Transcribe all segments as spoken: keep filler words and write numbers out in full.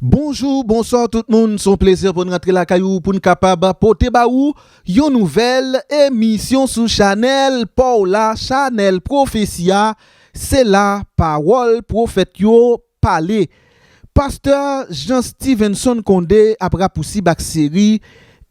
Bonjou, bonswa tout moun. Se yon plezi pou n rantre lakay ou, pou n kapab pote ba ou yon nouvèl emisyon sou chanèl pa w la, chanèl pwofesi a. Se la pawòl pwofèt yo pale. Pastè Jean Stevenson Condé ap rapousib ak seri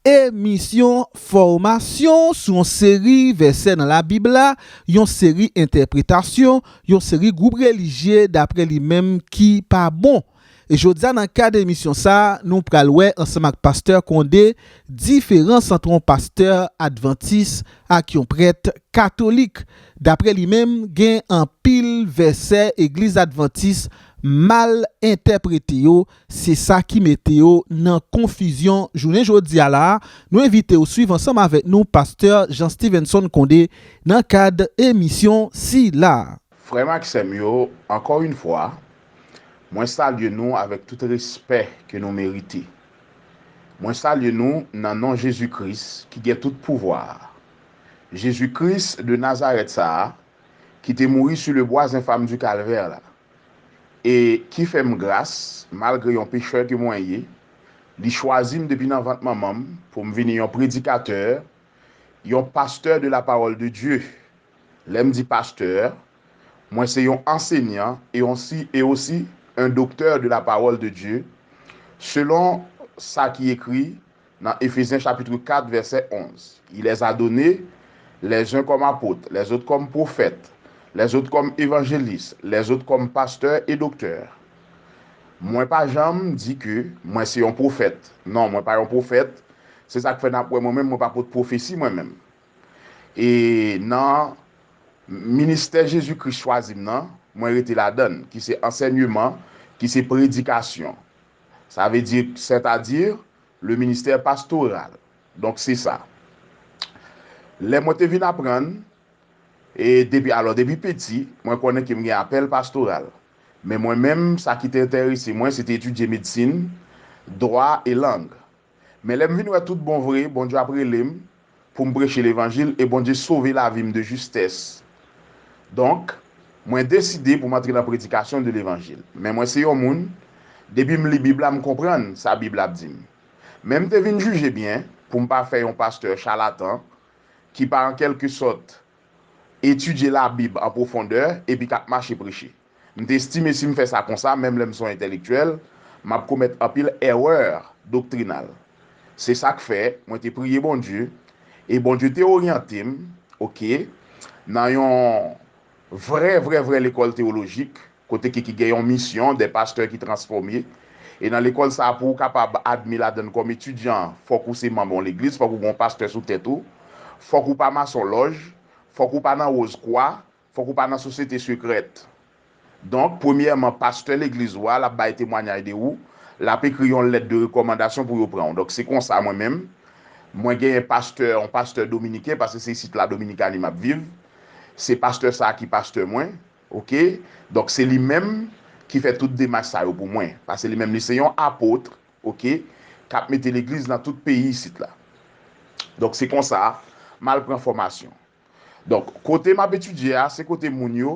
emisyon fòmasyon sou yon seri vèsè nan Labib la, yon seri entèpretasyon, yon seri gwoup relijye, daprè li menm, ki pa bon. E jodi a, nan kad emisyon sa a, nou pral wè ansanm ak pastè Condé diferans ant yon pastè advantis ak yon prèt katolik. Daprè li menm, gen anpil vèsè legliz advantis mal entèprete yo, se sa ki mete yo nan konfizyon jounen jodi a la a. Nou envite w swiv ansanm avèk nou pastè Jean Stevenson Condé nan kad emisyon sila. Frè m ak sè m yo, ankò yon fwa, mwen salye nou avèk tout respè ke nou merite. Mwen salye nou nan non Jezi Kris ki gen tout pouvwa a. Jezi Kris de Nazarèt sa a, ki te mouri sou le bwa enfam di Kalvè la, e ki fè m gras, malgre yon pechè ke mwen ye, li chwazi m depi nan vant manman m pou m vini yon predikatè, yon pastè de la parole de Dieu. Lè m di pastè, mwen se yon ansenyan e osi, e osi un docteur de la parole de Dieu, selon sa ki ekri nan Efezyen chapit kat vèsè onz. Il les a donnés, les uns comme apôtres, les autres comme prophètes, les autres comme évangélistes, les autres comme pasteurs et docteurs. Mwen pa janm di ke mwen se yon pwofèt. Non, mwen pa yon pwofèt. Se sa k fè n ap wè mwen menm, mwen pa pot pwofesi mwen menm. E nan ministè Jezi Kris chwazi m nan, mwen rete ladan l, ki se ansèyman, ki se predikasyon. Sa vle di, sètadi, le ministè pastoral. Donk, se sa. Lè mwen te vin aprann, e depi, alò, depi piti, mwen konnen ke m gen apèl pastoral. Men mwen menm, sa ki te enterese mwen, se te etidye medsin, dwa e lang. Men lè m vin wè tout bon vre, Bondye ap rele m pou m preche levanjil e Bondye sove lavi m de jistès. Donk, mwen deside pou m antre nan predikasyon de levanjil. Men mwen se yon moun, depi m li Bib la, m konprann sa Bib la ap di m. Men m te vin jije byen pou m pa fè yon pastè chalatan ki pa an kèlke sòt etidye Labib an pwofondè epi k ap mache preche. M te estime si m fè sa konsa, menm lè m se yon entèlektyèl, m ap komèt anpil erè doktrinal. Se sa k fè mwen te priye Bondye, e Bondye te oryante m, oke, nan yon vrè, vrè, vrè lekòl teyolojik, kote ke ki gen yon misyon, de pastè ki transfòme. E nan lekòl sa a, pou w kapab admi ladan l kòm etidyan, fòk ou se manm yon legliz, fòk ou gen yon pastè sou tèt ou, fòk ou pa masonlòj, fòk ou pa nan Woz Kwa, fòk ou pa nan sosyete sekrèt. Donk, premyèman, pastè legliz ou a, l ap bay temwayaj de ou, l ap ekri yon lèt de rekòmandasyon pou yo pran w. Donk, se konsa mwen menm, mwen genyen pastè, yon pastè dominiken, paske se isit la Dominikani m ap viv. Se pastè sa a ki pastè mwen, oke? Donk, se li menm ki fè tout demach sa yo pou mwen. Paske li menm, li se yon apot, oke? K ap mete legliz nan tout peyi isit la. Donk, se konsa, m al pran fòmasyon. Donk, kote m ap etidye a, se kote moun yo,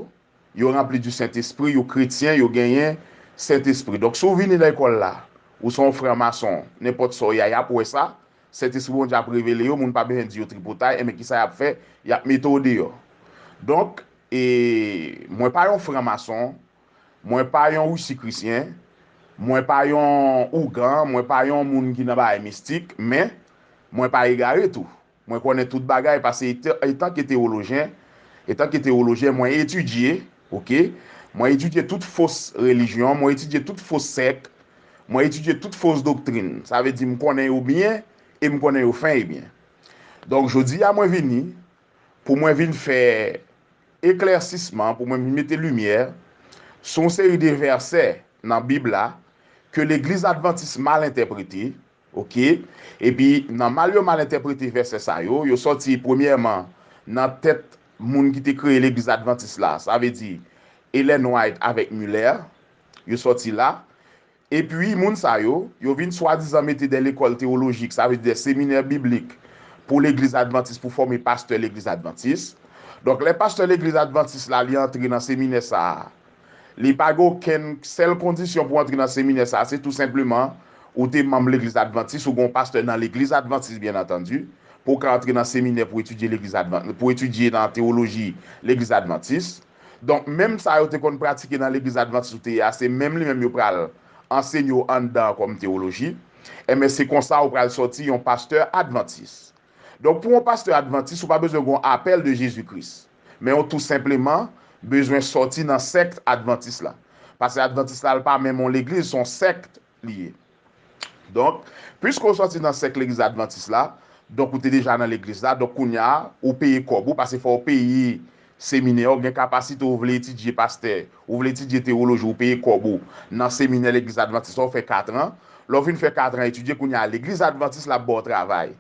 yo ranpli di Sentespri, yo kretyen, yo genyen Sentespri. Donk, si w vini lekòl la, ou se yon franmason, nenpòt sa w ye a, y ap wè sa, Sentespri Bondye ap revele yo, moun pa bezwen di yo tripotay, enben kisa y ap fè? Y ap mete w deyò. Donk, e, mwen pa yon franmason, mwen pa yon wisi krisyen, mwen pa yon ougan, mwen pa yon moun ki nan bagay mistik, men mwen pa egare tou. Mwen konnen tout bagay, paske eta-, etanke teyolojyen, etanke teyolojyen, mwen etidye, oke? Mwen etidye tout fos relijyon, mwen etidye tout fos sèk, mwen etidye tout fos doktrin. Sa vle di m konnen yo byen e m konnen yo fen e byen. Donk, jodi a mwen vini pou mwen vin fè eklèsisman, pou mwen vin mete limyè sou yon seri de vèsè nan Bib la ke legliz advantis mal entèprete, oke? Epi, nan mal yo mal entèprete vèsè sa yo, yo sòti premyèman nan tèt moun ki te kreye legliz advantis la, sa vle di Ellen White avèk Muller, yo sòti la. Epi, moun sa yo, yo vin swadizan mete de lekòl teyolojik, sa vle di de seminè biblik, pou legliz advantis, pou fòme pastè legliz advantis. Donk, lè pastè legliz advantis la, li antre nan seminè sa a, Li pa gen okenn sèl kondisyon pou antre nan seminè sa, se tou senpleman ou te manm legliz advantis, ou gen yon pastè nan legliz advantis, byen antandi, pou w ka antre nan seminè pou etidye legliz advan, pou etidye nan tewoloji legliz advantis. Donk, menm sa yo te konn pratike nan legliz advantis ou te ye a, se menm li menm yo pral ansenye w anndan an kòm tewoloji. Enben, se konsa ou pral sòti yon pastè advantis. Donk, pou yon pastè advantis, ou pa bezwen gen yon apèl de Jezi Kris. Men ou tou senpleman bezwen sòti nan sèkt advantis la. Paske advantis la, li pa menm yon legliz, se yon sèkt li ye. Donk, piske w sòti nan sèk legliz advantis la, donk ou te deja nan legliz la, donk kounye a, ou peye kòb ou, paske fò w peye seminè, ou gen kapasite, ou vle etidye pastè, ou vle etidye tewoloji, ou peye kòb ou nan seminè legliz advantis la, ou fè katran. Lè w fin fè katran etidye, kounye a, legliz advantis la ap ba w travay.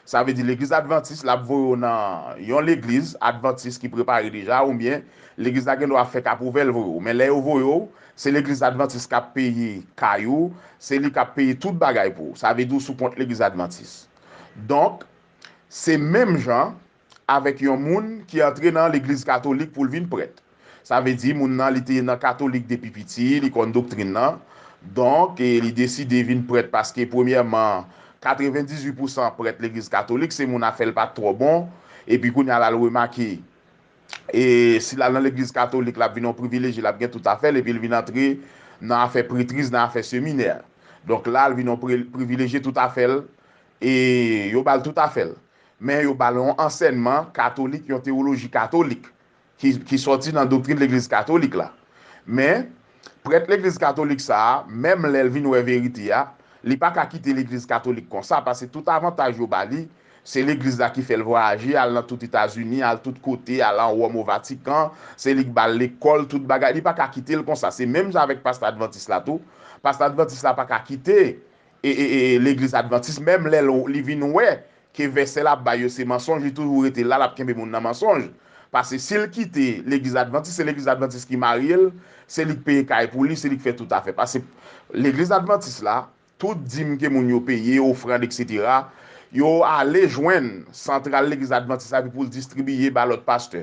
Sa vle di legliz advantis la ap voye w nan yon legliz advantis ki prepare deja, oubyen legliz la gen dwa fè k ap ouvè l voye w. Men lè yo voye w, se legliz advantis k ap peye kay ou, se li k ap peye tout bagay pou ou. Sa vle di w sou kont legliz advantis. Donk, se menm jan avèk yon moun ki antre nan legliz katolik pou l vin prèt. Sa vle di moun nan li te nan katolik depi piti, li konn doktrin nan. Donk, e, li deside vin prèt paske premyèman, katrevendizuit pousan prèt legliz katolik, se moun afè l pa t twò bon. Epi kounye a la l remake, e, si l al nan legliz katolik, l ap vin yon privilejye, l ap gen tout afè l, epi l vin antre nan afè pretriz, nan afè seminè. Donk la, l vin yon pri-, privilejye, tout afè l, e yo ba l tout afè l. Men yo ba l yon ansèyman katolik, yon tewoloji katolik ki, ki sòti nan doktrin legliz katolik la. Men, prèt legliz katolik sa a, menm lè l vin wè verite a, li pa ka kite legliz katolik konsa, paske tout avantaj yo ba li, se legliz la ki fè l vwayaje, al nan tout Etazini, al tout kote, al an Wòm, o Vatikan, se li k ba l lekòl, tout bagay, li pa ka kite l konsa. Se menm jan avèk pastè advantis la tou. Pastè advantis la pa ka kite e, e, e, legliz advantis, menm lè l, li vin wè ke vèsè l ap bay yo se mansonj, li toujou rete la, l ap kenbe moun nan mansonj. Paske si l kite legliz advantis, se legliz advantis ki marye l, se li k peye kay pou li, se li k fè tout afè. Paske legliz advantis la, tout dim ke moun yo peye, ofrann, etsetera, yo ale jwenn santral legliz advantis la epi pou l distribiye ba lòt pastè.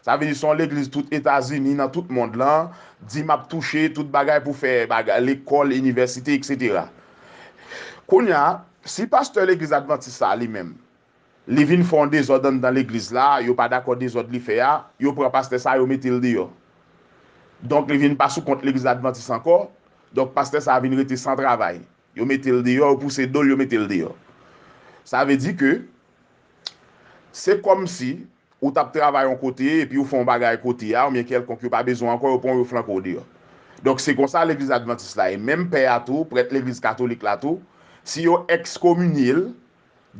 Sa vle di se yon legliz tout Etazini, nan tout mond lan, dim ap touche, tout bagay pou fè bagay, lekòl, inivèsite, etsetera. Kounye a, si pastè legliz advantis sa a li menm, li vin fè yon dezòd anndan legliz la, yo pa dakò dezòd li fè a, yo pran pastè sa a, yo mete l deyò. Donk, li vin pa sou kont legliz advantis ankò, donk pastè sa a vin rete san travay. Yo mete l deyò, yo pouse do l, yo mete l deyò. Sa vle di ke se kòmsi ou t ap travay yon kote, epi ou fè yon bagay kote a, oubyen kèlkonk, yo pa bezwen w ankò, yo pran w, yo flanke w deyò. Donk, se konsa legliz advantis la ye. Menm pè a tou, prèt legliz katolik la tou, si yo ekskominye l,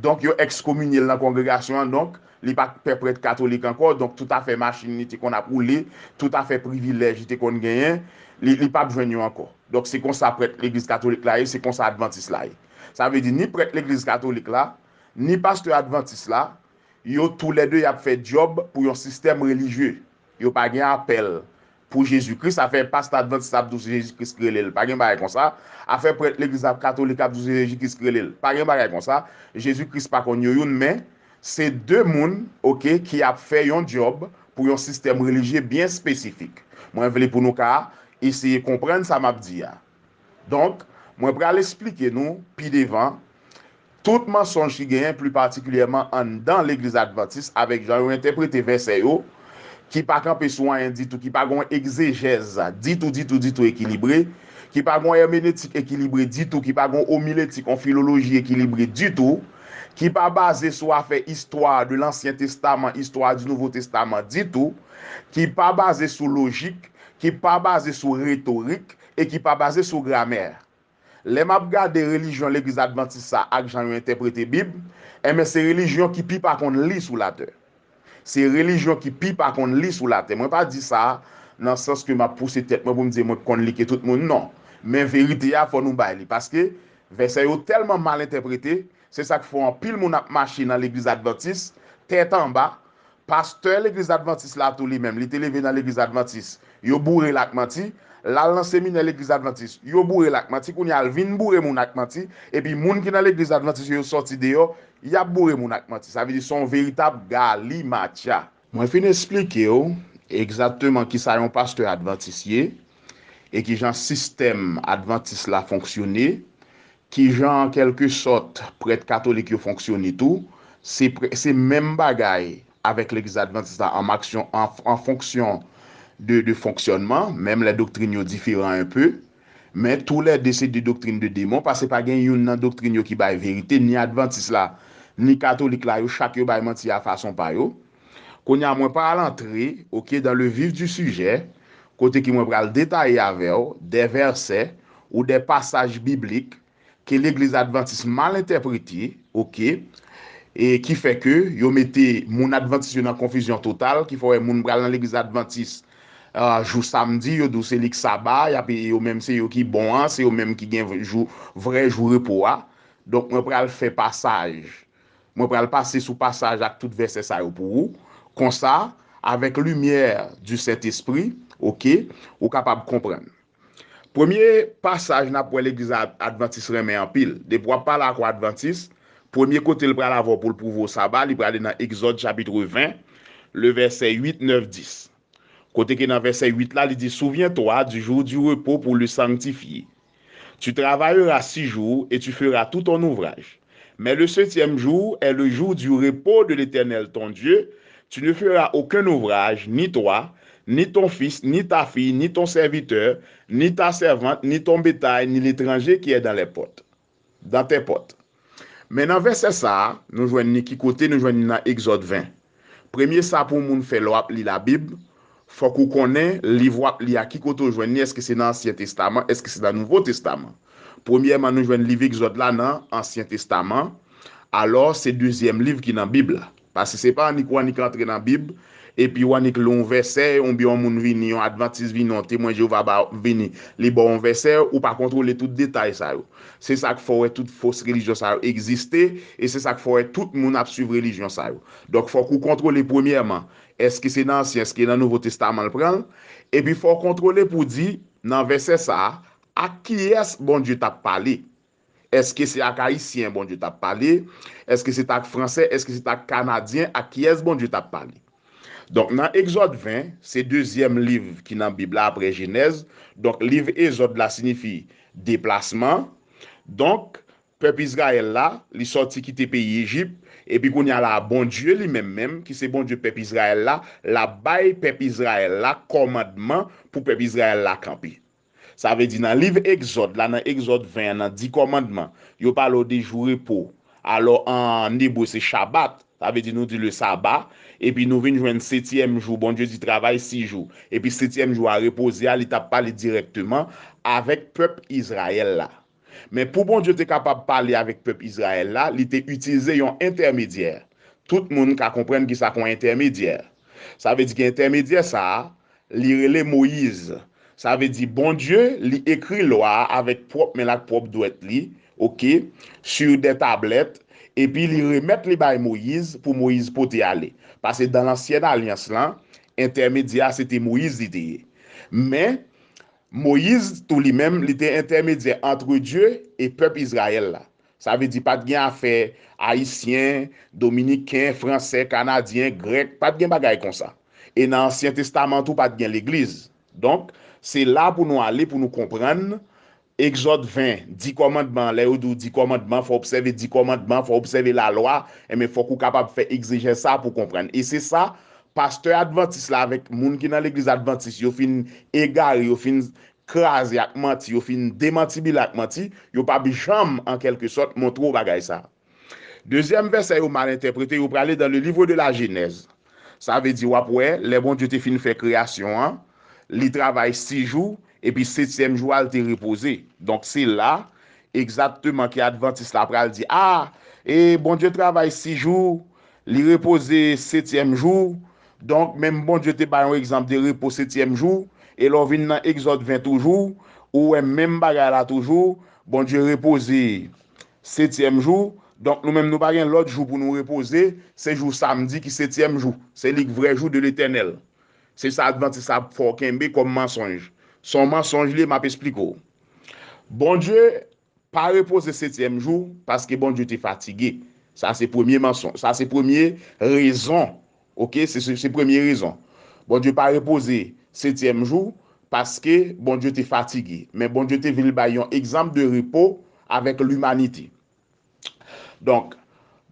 donk, yo ekskominye l nan kongregasyon an, donk, li pa k pè prèt katolik ankò, donk, tout afè machin li te konn ap woule, tout afè privilèj li te konn genyen, li, li p ap jwenn yo ankò. Donk, se konsa prèt legliz katolik la ye, se konsa advantis la ye. Sa vle di, ni prèt legliz katolik la, ni pastè advantis la, yo toulède y ap fè djòb pou yon sistèm relijye. Yo pa gen apèl pou Jezi Kris. Afè pastè advantis ap di w se Jezi Kris ki rele l. Pa gen bagay konsa. Afè prèt legliz katolik ap di w se Jezi Kris ki rele l. Pa gen bagay konsa. Jezi Kris pa konn yo youn, men se de moun, oke, ki ap fè yon djòb pou yon sistèm relijye byen espesifik. Mwen vle pou nou ka eseye konprann sa m ap di a. Donk, mwen pral esplike nou pi devan tout mansonj ki genyen, pli patikilyèman anndan legliz advantis, avèk jan yo entèprete vèsè yo, ki pa kanpe sou anyen ditou, ki pa gen yon egzejèz ditou, ditou, ditou ekilibre, ki pa gen yon èmenetik ekilibre ditou, ki pa gen yon omiletik, yon filoloji ekilibre ditou, ki pa baze sou afè istwa de Lansyen Testaman, istwa di Nouvo Testaman ditou, ki pa baze sou lojik, ki pa baze sou retorik e ki pa baze sou gramè. Lè m ap gade relijyon legliz advantis sa ak jan yo entèprete Bib, enben se relijyon ki pi pa konn li sou latè. Se relijyon ki pi pa konn li sou latè. Mwen pa di sa nan sans ke m ap pouse tèt mwen pou m di mwen k konn li ke tout moun, non. Men verite a, fò nou bay li. Paske vèsè yo tèlman mal entèprete, se sa k fè anpil moun ap mache nan legliz advantis, tèt anba, Pastè legliz advantis la tou li menm, li te leve nan legliz advantis, yo boure l ak manti, l al nan seminè legliz advantis, yo boure l ak manti, kounye a l vin boure moun ak manti, epi moun ki nan legliz advantis yo sòti deyò, y ap boure moun ak manti. Sa vle di se yon veritab galimatya. Mwen fin esplike w egzakteman kisa yon pastè advantis ye, e kijan sistèm advantis la fonksyone, kijan, an kèlke sòt, prèt katolik yo fonksyone tou, se, se menm bagay avèk legliz advantis la an, aksyon, an, an fonksyon de, de fonksyònman, menm lè doktrin yo diferan enpe. Men toulède se de doktrin de demon, paske pa gen youn nan doktrin yo ki bay verite, ni advantis la, ni katolik la, yo chak yo bay manti a fason pa yo. Kounye a, mwen pral antre, oke, dans le vif du sujet, kote ke mwen pral detaye avè w de vèsè ou de pasaj biblik ke legliz advantis mal entèprete, oke, e ki fè ke yo mete moun advantis yo nan konfizyon total, ki fè w wè moun pral nan legliz advantis, ah, jou samdi, yo di w se li k saba, y ap, yo menm se yo ki bon an, se yo menm ki gen jou, vrè jou repo a. Donk, mwen pral fè pasaj. Mwen pral pase sou pasaj ak tout vèsè sa yo pou ou. Konsa, avèk limyè di Sentespri, oke, ou kapab konprann. Premye pasaj n ap wè legliz ad-, advantis renmen anpil. Depi w ap pale ak yon advantis, premye kote l pral avè w pou l pwouve w saba, li prale nan Egzòd chapit ven, le vèsè uit, nèf, dis. Kote ke nan vèsè uit la, li di, Souviens-toi du jour du repos pour le sanctifier. Tu travailleras six jours et tu feras tout ton ouvrage. Mais le septième jour est le jour du repos de l'Éternel ton Dieu. Tu ne feras aucun ouvrage, ni toi, ni ton fils, ni ta fille, ni ton serviteur, ni ta servante, ni ton bétail, ni l'étranger qui est dans les portes, dans tes portes. Men nan vèsè sa a, nou jwenn li ki kote? Nou jwenn li nan Egzòd ven. Premye sa pou moun fè lè w ap li Labib, fòk ou konnen liv w ap li a, ki kote w jwenn li, èske se nan Ansyen Testaman, èske se nan Nouvo Testaman? Premyèman, nou jwenn liv Egzòd la nan Ansyen Testaman, alò se dezyèm liv ki nan Bib la. Paske se pa annik ou annik antre nan Bib, epi ou annik li yon vèsè, oubyen yon moun vini, yon advantis vini, yon temwen Jewova ba, vini, li ba w yon vèsè, ou pa kontwole tout detay sa yo. Se sa k fè w wè tout fos relijyon sa yo egziste, e se sa k fè w wè tout moun ap swiv relijyon sa yo. Donk, fòk ou kontwole premyèman, èske se nan Ansyen, èske nan Nouvo Testaman l pran l, epi fò w kontwole pou di, nan vèsè sa a, ak kiyès Bondye t ap pale. Èske se ak Ayisyen Bondye t ap pale? Èske se t ak Fransè? Èske se t ak Kanadyen? Ak kiyès Bondye t ap pale? Donk, nan Egzòd ven, se dezyèm liv ki nan Bib la apre Jenèz. Donk, liv Egzòd la siyifi deplasman. Donk, pèp Izrayèl la, li sòti kite peyi Ejip, epi kounye a la a, Bondye li menm menm, ki se Bondye pèp Izrayèl la, l ap bay pèp Izrayèl la kòmandman pou pèp Izrayèl la kanpe. Sa vle di nan liv Egzòd la, nan Egzòd ven an, nan Di Kòmandman, yo pale w de jou repo. Alò, an ebre, se Shabbat, sa vle di nou di le sabbat, epi nou vin jwenn setyèm jou, Bondye di travay sis jou, epi setyèm jou a repoze a, li t ap pale dirèkteman avèk pèp Izrayèl la. Men pou Bondye te kapab pale avèk pèp Izrayèl la, li te itilize yon entèmedyè. Tout moun ka konprann kisa k yon entèmedyè. Sa vle di ke entèmedyè sa a, li rele Moyiz. Sa vle di Bondye, li ekri lwa a avèk pwòp men l ak pwòp dwèt li, oke, sur des tablettes, epi li remèt li bay Moyiz pou Moyiz pote ale. Paske dan lansyèn alyans lan, entèmedyè a se te Moyiz li te ye. Men, Moyiz tou li menm, li te entèmedyè antre Dye e pèp Izrayèl la. Sa vle di pa t gen afè Ayisyen, Dominiken, Fransè, Kanadyen, Grèk, pa t gen bagay konsa. E nan Ansyen Testaman tou pa t gen legliz. Donk, se la pou nou ale pou nou konprann Egzòd ven, di kòmandman, lè yo di w di kòmandman, fò w obsève di kòmandman, fò w obsève lalwa, enben fòk ou kapab fè egzejèz sa pou w konprann. E se sa, pastè advantis la avèk moun ki nan legliz advantis, yo fin egare, yo fin kraze ak manti, yo fin demantibile ak manti, yo p ap janm, an kèlke sòt, montre w bagay sa. Dezyèm vèsè yo mal entèprete, yo prale dans le livre de la Genèse. Sa vle di, w ap wè, lè Bondye te fin fè kreyasyon an, li travay sis jou, epi setyèm jou a, l te repoze. Donk, se la, egzakteman, ke advantis la pral di, a, e Bondye travay sis jou, li repoze setyèm jou. Donk, menm Bondye te bay yon egzanp de repo setyèm jou, e lè w vin nan Egzòd ven toujou, ou wè menm bagay la toujou, Bondye repoze setyèm jou. Donk, nou menm, nou pa gen lòt jou pou nou repoze, se jou samdi ki setyèm jou. Se li k vrè jou de Letènèl. Se sa advantis la ap fè w kenbe kòm mansonj. Se yon mansonj li ye, m ap esplike w. Bondye pa repoze setyèm jou paske Bondye te fatige. Sa se premye mansonj. Sa se premye rezon. Oke, se, se, se premye rezon. Bondye pa repoze setyèm jou paske Bondye te fatige. Men Bondye te vle bay yon egzanp de repo avèk limanite. Donk,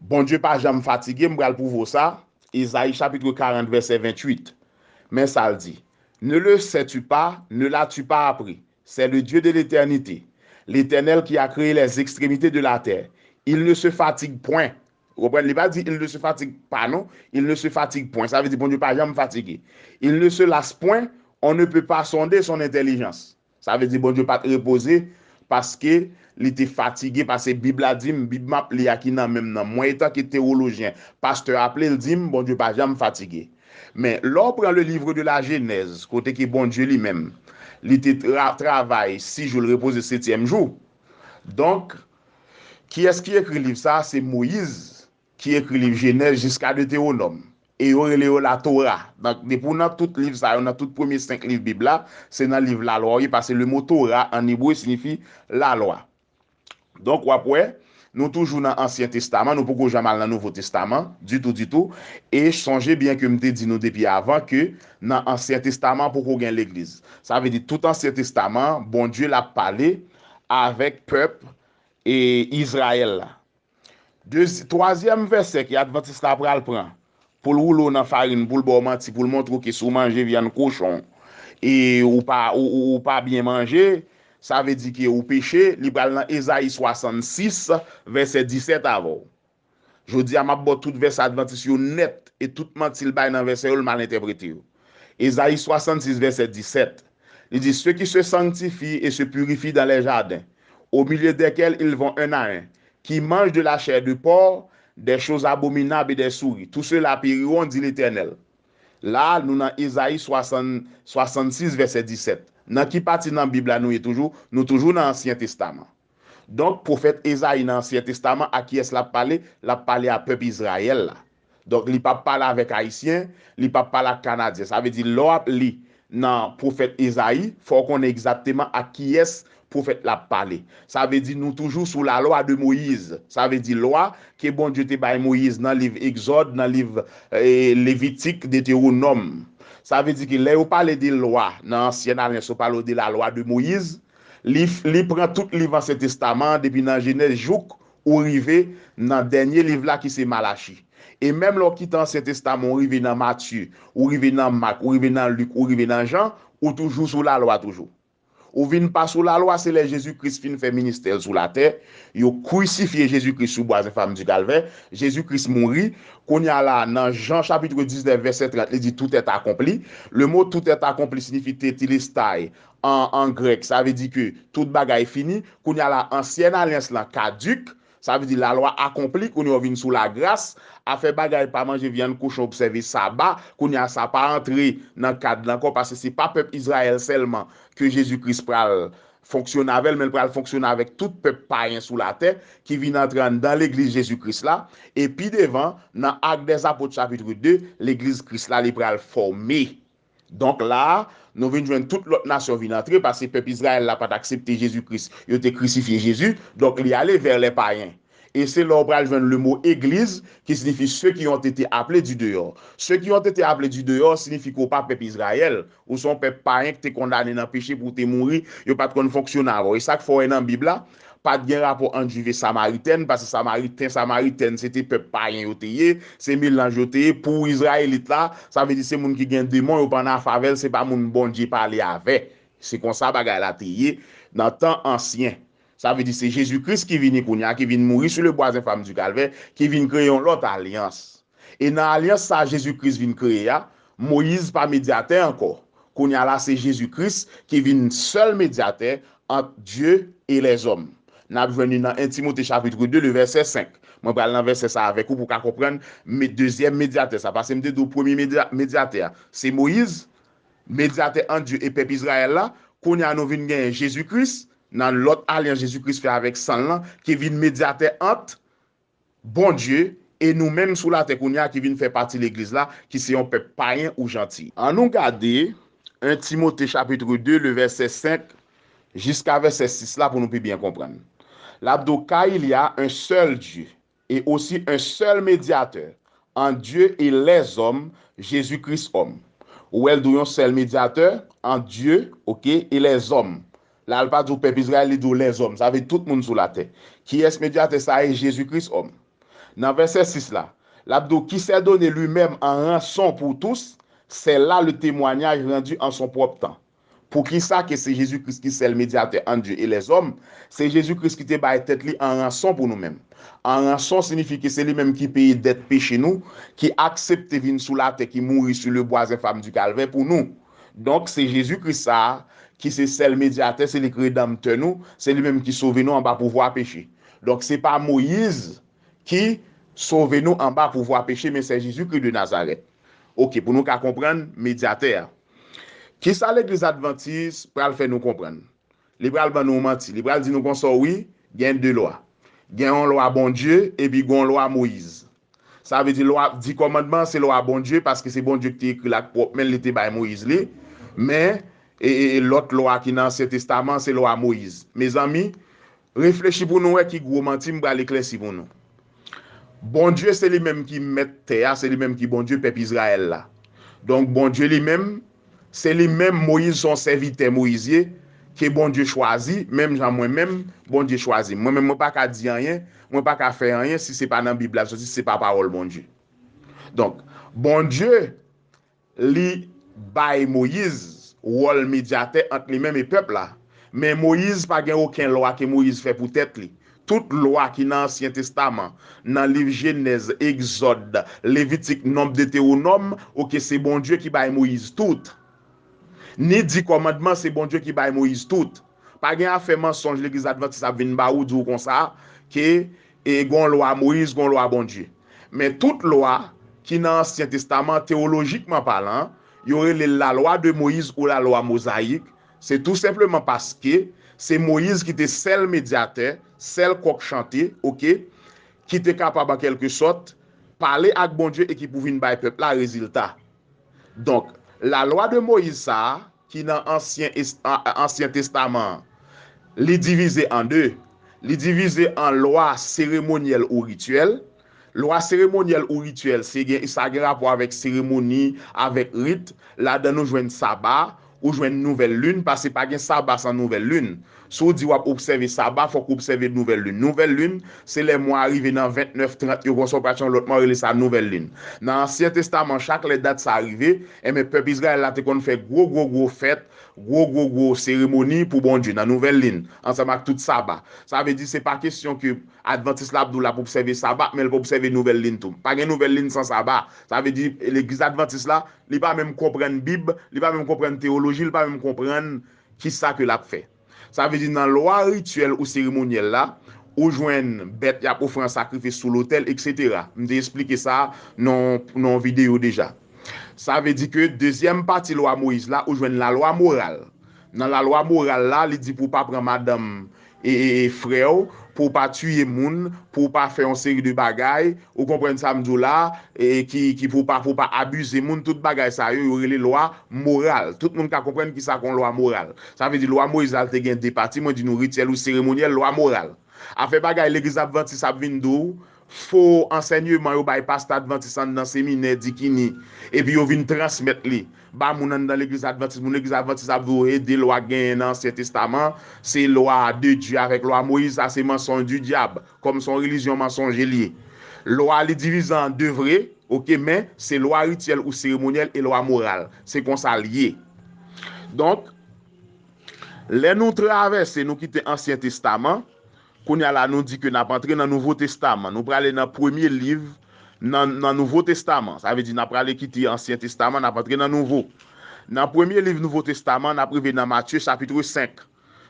Bondye pa janm fatige, m pral pwouve w sa, Ezayi chapit karant, vèsè venntuit. Men sa l di, Ne le sais-tu pas, ne l'as-tu pas appris? C'est le Dieu de l'éternité, l'Éternel qui a créé les extrémités de la terre. Il ne se fatigue point. Ou konprann? Li pa di, Il ne se fatigue pas, non. Il ne se fatigue point. Sa vle di, Bondye pa janm fatige. Il ne se lasse point, on ne peut pas sonder son intelligence. Sa vle di, Bondye pa t repoze, paske li te fatige, paske Bib la di m, Bib m ap li a ki nan men m nan. Mwen, etanke tewolojyen, pastè a aple l di m, Bondye pa janm fatige. Men, lè w pran le livre de la Genèse, kote ke Bondye li menm, li te tra-, travay sis jou, l repoze setyèm jou. Donk, kiyès ki ekri liv sa a? Se Moyiz ki ekri liv Jenèz jiska Detewonòm. E yo rele yo Latora. Donk, depi w nan tout liv sa yo, nan tout premye senk liv Bib la, se nan liv Lalwa w ye, paske le mo Tora an ebre siyifi lalwa. Donk, w ap wè, nou toujou nan Ansyen Testaman, nou poko janm al nan Nouvo Testaman, ditou, ditou. E sonje byen ke m te di nou depi avan ke nan Ansyen Testaman poko gen legliz. Sa vle di tout Ansyen Testaman, Bondye l ap pale avèk pèp e Izrayèl la. Dezi-, twazyèm vèsè ke Advantis la pral pran pou l woule w nan farin, pou l ba w manti, pou l montre w ke si w manje vyann kochon e ou pa, ou, ou, ou pa byen manje, sa vle di ke ou peche, li pral nan Ezayi swasannsis, vèsè disèt avè w. Jodi a, m ap ba w tout vèsè Advantis yo nèt, e tout manti l bay nan vèsè yo, l mal entèprete yo. Ezayi swasannsis, vèsè disèt. Li di, Ceux qui se sanctifient et se purifient dans les jardins, au milieu desquels ils vont un à un, qui mangent de la chair de porc, des choses abominables et des souris. Tout cela périront, dit l'Éternel. La, nou nan Ezayi swasann, swasannsis, vèsè disèt. Nan ki pati nan Bib la nou ye toujou? Nou toujou nan Ansyen Testaman. Donk, pwofèt Ezayi nan Ansyen Testaman, a kiyès l ap pale? L ap pale a pèp Izrayèl la. Donk, li p ap pale avèk Ayisyen, li p ap pale ak Kanadyen. Sa vle di, lè w ap li nan pwofèt Ezayi, fò w konnen egzakteman ak kiyès pwofèt la ap pale. Sa vle di, nou toujou sou lalwa de Moyiz. Sa vle di, lwa ke Bondye te bay Moyiz nan liv Egzòd, nan liv, eh, Levitik, Detewonòm. Sa vle di ke lè yo pale de lwa nan Ansyen Alyans, yo pale de lalwa de Moyiz, li, li pran tout liv Ansyen Testaman an, depi nan Jenèz jouk ou rive nan dènye liv la ki se Malachi. E menm lè w kite Ansyen Testaman, ou rive nan Matye, ou rive nan Mak, ou rive nan Lik, ou rive nan Jan, ou toujou sou lalwa toujou. Ou vin pa sou lalwa, se lè Jezi Kris fin fè ministè l sou latè, yo krisifye Jezi Kris sou bwa enfam di Kalvè, Jezi Kris mouri. Kounye a la, nan Jan chapit diznèf, vèsè trant, li di, Tout est accompli. Le mo tout est accompli siyifi tetelestai an, an grèk. Sa vle di ke tout bagay fini. Kounye a la, ansyen alyans lan kadik. Sa vle di lalwa akonpli, kounye a w vin sou lagras. Afè bagay pa manje vyann kochon, obsève saba, kounye a sa pa antre nan kad la ankò, paske se pa pèp Izrayèl sèlman ke Jezi Kris pral fonksyone avè l, men l pral fonksyone avèk tout pèp payen sou latè ki vin antre anndan legliz Jezi Kris la. E pi devan, nan Actes des Apôtres chapit de, legliz Kris la, li pral fòme. Donk la a, nou vin jwenn tout lòt nasyon vin antre, paske pèp Izrayèl la pa t aksepte Jezi Kris, yo te krisifye Jezi, donk li ale vè lè payen. E se la w pral jwenn le mo église, ki siyifi ceux qui ont été appelés du dehors. Ceux qui ont été appelés du dehors siyifi ke w pa pèp Izrayèl, ou se yon pèp payen ki te kondane nan peche pou w te mouri, yo pa t konn fonksyone avè w. E sa k fè w wè nan Bib la, pa t gen rapò ant Jwif e Samaritèn, paske Samariten, Samaritèn, se te pèp payen yo te ye, se melanj yo te ye. Pou Izrayelit la, sa vle di se moun ki gen demon, yo pa nan afè avè l, se pa moun Bondye pale avè. Se konsa bagay la te ye nan tan ansyen. Sa vle di se Jezi Kris ki vini kounye a, ki vin mouri sou le bwa enfam di Kalvè, ki vin kreye yon lòt alyans. E nan alyans sa a Jezi Kris vin kreye a, Moyiz pa medyatè ankò. Kounye a la, se Jezi Kris ki vin sèl medyatè ant Dye e lèzòm. N ap jwenn li nan en Timote chapit de, le vèsè senk. Mwen pral nan vèsè sa avèk ou pou w ka konprann me-, dezyèm medyatè sa. Paske m te di w premye medya-, medyatè a, se Moyiz, medyatè ant Dye e pèp Izrayèl la. Kounye a, nou vin genyen Jezi Kris, nan lòt alyans Jezi Kris fè avèk san l lan, ki vin medyatè ant Bondye e nou menm sou latè kounye a ki vin fè pati legliz la, ki se yon pèp payen ou janti. Ann nou gade en Timote chapit de, le vèsè senk jiska vèsè sis la pou nou pi byen konprann. L ap di w, Car il y a un seul Dieu et aussi un seul médiateur entre Dieu et les hommes, Jésus-Christ homme. Ou wè l di w yon sèl medyatè ant Dye, oke, e lèzòm. La, l pa di w pèp Izrayèl, li di w lèzòm. Sa vle di tout moun sou latè. Kiyès medyatè sa a? E Jezi Kris, òm. Nan vèsè sis la, l ap di w, qui s'est donné lui-même en rançon pour tous, c'est là le témoignage rendu en son propre temps. Poukisa ke se Jezi Kris ki sèl medyatè ant Dye e lèzòm? Se Jezi Kris ki te bay tèt li an ranson pou nou menm. An ranson siyifi ke se li menm ki peye dèt peche nou, ki aksepte vin sou latè, ki mouri sou le bois enflamme du calvaire pou nou. Donk, se Jezi Kris sa a ki se sèl medyatè, se li ki redanmtè nou, se li menm ki sove nou anba pouvwa peche. Donk, se pa Moyiz ki sove nou anba pouvwa peche, men se Jezi Kris de Nazarèt. Oke, pou nou ka konprann medyatè a. Kisa legliz advantis pral fè nou konprann? Li pral ban nou manti. Li pral di nou konsa, wi, gen de lwa. Gen yon lwa Bondye, epi gen yon lwa Moyiz. Sa vle di lwa, di kòmandman se lwa Bondye, paske se Bondye ki te ekri l ak pwòp men l, li te bay Moyiz li. Men, e, e, e lòt lwa ki nan Ansyen Testaman, se lwa Moyiz. Mezanmi, reflechi pou nou wè ki gwo manti m pral eklèsi pou nou. Bondye se li menm ki mèt tè a, se li menm ki Bondye pèp Izrayèl la. Donk, Bondye li menm, se li menm, Moyiz se yon sèvitè Moyiz ye, ke Bondye chwazi, menm jan mwen menm, Bondye chwazi m. Mwen menm, mwen pa ka di anyen, mwen pa ka fè anyen si se pa nan Bib la l soti, si se pa pawòl Bondye. Donk, Bondye, li bay Moyiz wòl medyatè ant li menm e pèp la. Men Moyiz pa gen okenn lwa ke Moyiz fè pou tèt li. Tout lwa ki nan Ansyen Testaman, nan liv Jenèz, Egzòd, Levitik, Nonb, Detewonòm, oke, se Bondye ki bay Moyiz tout. Ni di kòmandman, se Bondye ki bay Moyiz tout. Pa gen afè mansonj legliz advantis ap vin ba ou, di w konsa, ke, e, gon lwa Moyiz, gon lwa Bondye. Men tout lwa ki nan Ansyen Testaman, teyolojikman palan, yo rele l la loi de Moïse ou la loi mosaïque, se tou senpleman paske se Moyiz ki te sèl medyatè, sèl kòk chante, oke, ki te kapab, an kèlke sòt, pale ak Bondye e ki pou vin bay pèp la rezilta. Donk, la loi de Moïse sa a, ki nan Ansyen, Ansyen Testaman an, li divize an de. Li divize an lwa seremonyèl ou rityèl. Lwa seremonyèl ou rityèl, se gen, sa gen rapò avèk seremoni, avèk rit. Ladan nou jwenn saba, ou jwenn nouvèl lin, paske pa gen saba san nouvèl lin. Si w di w ap obsève saba, fòk ou obsève nouvèl lin. Nouvèl lin, se lè mwa a rive nan vennèf, trant yo, konsa w pral chanje lòt mwa, yo rele sa nouvèl lin. Nan Ansyen Testaman, chak lè dat sa a rive, enben, pèp Izrayèl la te konn fè gwo, gwo, gwo fèt, gwo, gwo, gwo seremoni pou Bondye nan nouvèl lin, ansanm ak tout saba. Sa vle di, se pa kesyon ke advantis la ap di w l ap obsève saba, men l pa obsève nouvèl lin tou. Pa gen nouvèl lin san saba. Sa vle di, legliz advantis la, li pa menm konprann Bib, li pa menm konprann teyoloji, li pa menm konprann kisa ke l ap fè. Sa vle di nan lwa rityèl ou seremonyèl la, ou jwenn bèt y ap ofri an sakrifis sou lotèl, etsetera. M te esplike sa nan, nan yon videyo deja. Sa vle di ke dezyèm pati lwa Moyiz la, ou jwenn lalwa moral. Nan lalwa moral la, li di pou w pa pran madanm e, e, e frè w, pou w pa tiye moun, pou w pa fè yon seri de bagay, ou konprann sa m di w la, e, ki, ki pou w pa, pou w pa abize moun, tout bagay sa yo, yo rele lwa moral. Tout moun ka konprann kisa k yon lwa moral. Sa vle di lwa Moyiz la, l te gen de pati, mwen di nou rityèl ou seremonyèl, lwa moral. Afè bagay legliz advantis ap vin di w, fo ansèyman yo bay pastè advantis anndan seminè, dikini, epi yo vin transmèt li ba moun anndan legliz advantis. Moun legliz advantis ap di w, e de lwa k genyen nan Ansyen Testaman, se lwa de Dye avèk lwa Moyiz, sa se mansonj di dyab, kòm se yon relijyon mansonje li ye. Lwa li divize an de vre, oke, men se lwa rityèl ou seremonyèl e lwa moral. Se konsa l ye. Donk, lè nou travèse, nou kite Ansyen Testaman, kounye a la, nou di ke n ap antre nan Nouvo Testaman. Nou prale nan premye liv nan, nan Nouvo Testaman. Sa vle di n ap prale kite Ansyen Testaman, n ap antre nan Nouvo. Nan premye liv Nouvo Testaman, n ap rive nan Matye chapit senk.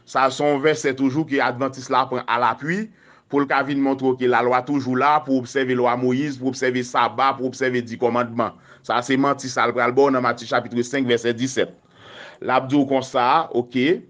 Sa se yon vèsè toujou ke advantis la pran alapui pou l ka vin montre w ke lalwa toujou la pou obsève lwa Moyiz, pou obsève saba, pou obsève di kòmandman. Sa se manti sa l pral ba w nan Matye chapit senk, vèsè disèt. L ap di w konsa, oke,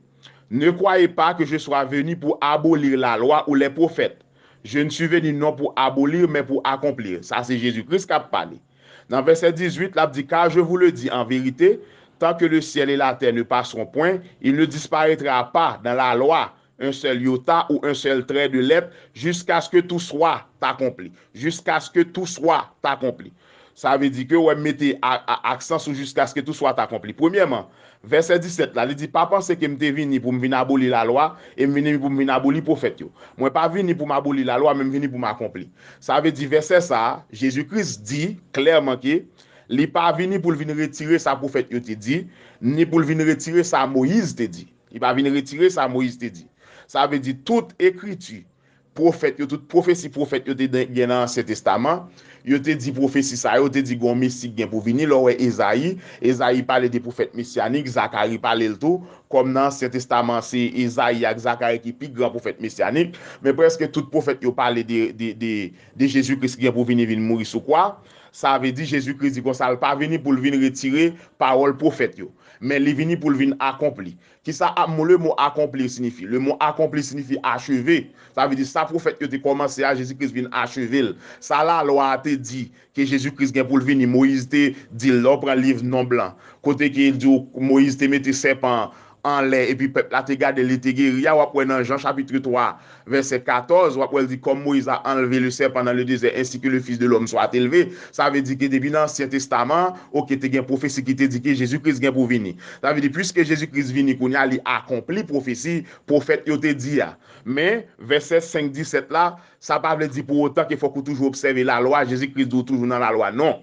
Ne croyez pas que je sois venu pour abolir la loi ou les prophètes. Je ne suis venu non pour abolir, mais pour accomplir. Sa se Jezi Kris k ap pale. Nan vèsè dizuit, l ap di, Car je vous le dis en vérité, tant que le ciel et la terre ne passeront point, il ne disparaîtra pas dans la loi un seul iota ou un seul trait de lettre, jusqu'à ce que tout soit accompli. Jusqu'à ce que tout soit accompli. Sa vle di ke w wè m mete a, a, aksan sou jiskaske tout swa ta konpli. Premyèman, vèsè disèt la, li di, pa panse ke m te vini pou m vin aboli lalwa, e m vini pou m vin aboli pwofèt yo. Mwen pa vini pou m aboli lalwa, men m vini pou m akonpli. Sa vle di, vèsè sa a, Jezi Kris di klèman ke li pa vini pou l vin retire sa pwofèt yo te di, ni pou l vin retire sa Moyiz te di. Li pa vin retire sa Moyiz te di. Sa vle di, tout ekriti, pwofèt yo, tout pwofesi pwofèt yo te gen nan Ansyen Testaman, yo te di pwofesi sa yo, te di gon Mesi k gen pou vini. Lè w wè Ezayi, Ezayi pale de pwofèt mesyanik, Zakari pale l tou, kòm nan Ansyen Testaman, se Ezayi ak Zakari ki pi gran pwofèt mesyanik, men prèske tout pwofèt yo pale de, de, de, de Jezi Kris ki gen pou vini vin mouri sou kwa. Sa vle di, Jezi Kris di konsa, l pa vini pou l vin retire pawòl pwofèt yo, men li vini pou l vin akonpli. Kisa a, mo, le mo accomplir siyifi? Le mo accomplir siyifi acheve. Sa vle di sa pwofèt yo te kòmanse a, Jezi Kris vin acheve l. Sa lalwa a te di ke Jezi Kris gen pou l vini, Moyiz te di l, lè w pran liv Nonb lan, kote ke l di w Moyiz te mete sèpan an anlè, epi pèp la te gade l, li te geri a, w ap wè nan Jan chapit twa, vèsè katòz, w ap wè l di, comme Moïse a enlevé le serpent dans le désert, ainsi que le Fils de l'homme soit élevé. Sa vle di ke depi nan Ansyen Testaman, oke, te gen pwofesi ki te di ke Jezi Kris gen pou vini. Sa vle di, piske Jezi Kris vini kounye a, li akonpli pwofesi pwofèt yo te di a. Men, vèsè senk disèt la, sa pa vle di pou otan ke fòk ou toujou obsève lalwa, Jezi Kris di w toujou nan lalwa. Non.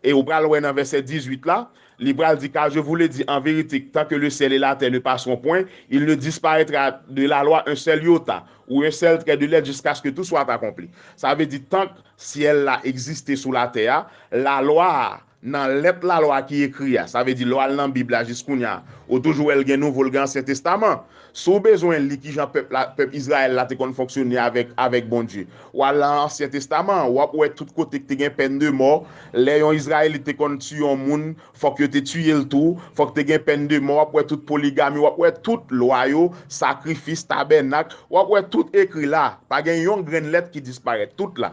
E ou pral wè nan vèsè dizuit la, li pral di, car je vous le dis en vérité, tant que le ciel et la terre ne passeront point, il ne disparaîtra de la loi un seul iota, ou un seul trait de lettre, jusqu'à ce que tout soit accompli. Sa vle di, tank syèl la egziste sou latè a, lalwa a, nan lèt lalwa ki ekri a, sa vle di, lè w al nan Bib la jis kounye a, ou toujou wè l gen Nouvo, l gen Ansyen Testaman. Si w bezwen li kijan pèp la, pèp Izrayèl la te konn fonksyone avèk, avèk Bondye, w al nan Ansyen Testaman, w ap wè tout kote k te gen pèn de mò, lè yon Izrayelit te konn tiye yon moun, fòk yo te tiye l tou, fòk te gen pèn de mò, w ap wè tout poligami, w ap wè tout lwa yo, sakrifis, tabènak, w ap wè tout ekri la, pa gen yon grenn lèt ki disparèt, tout la.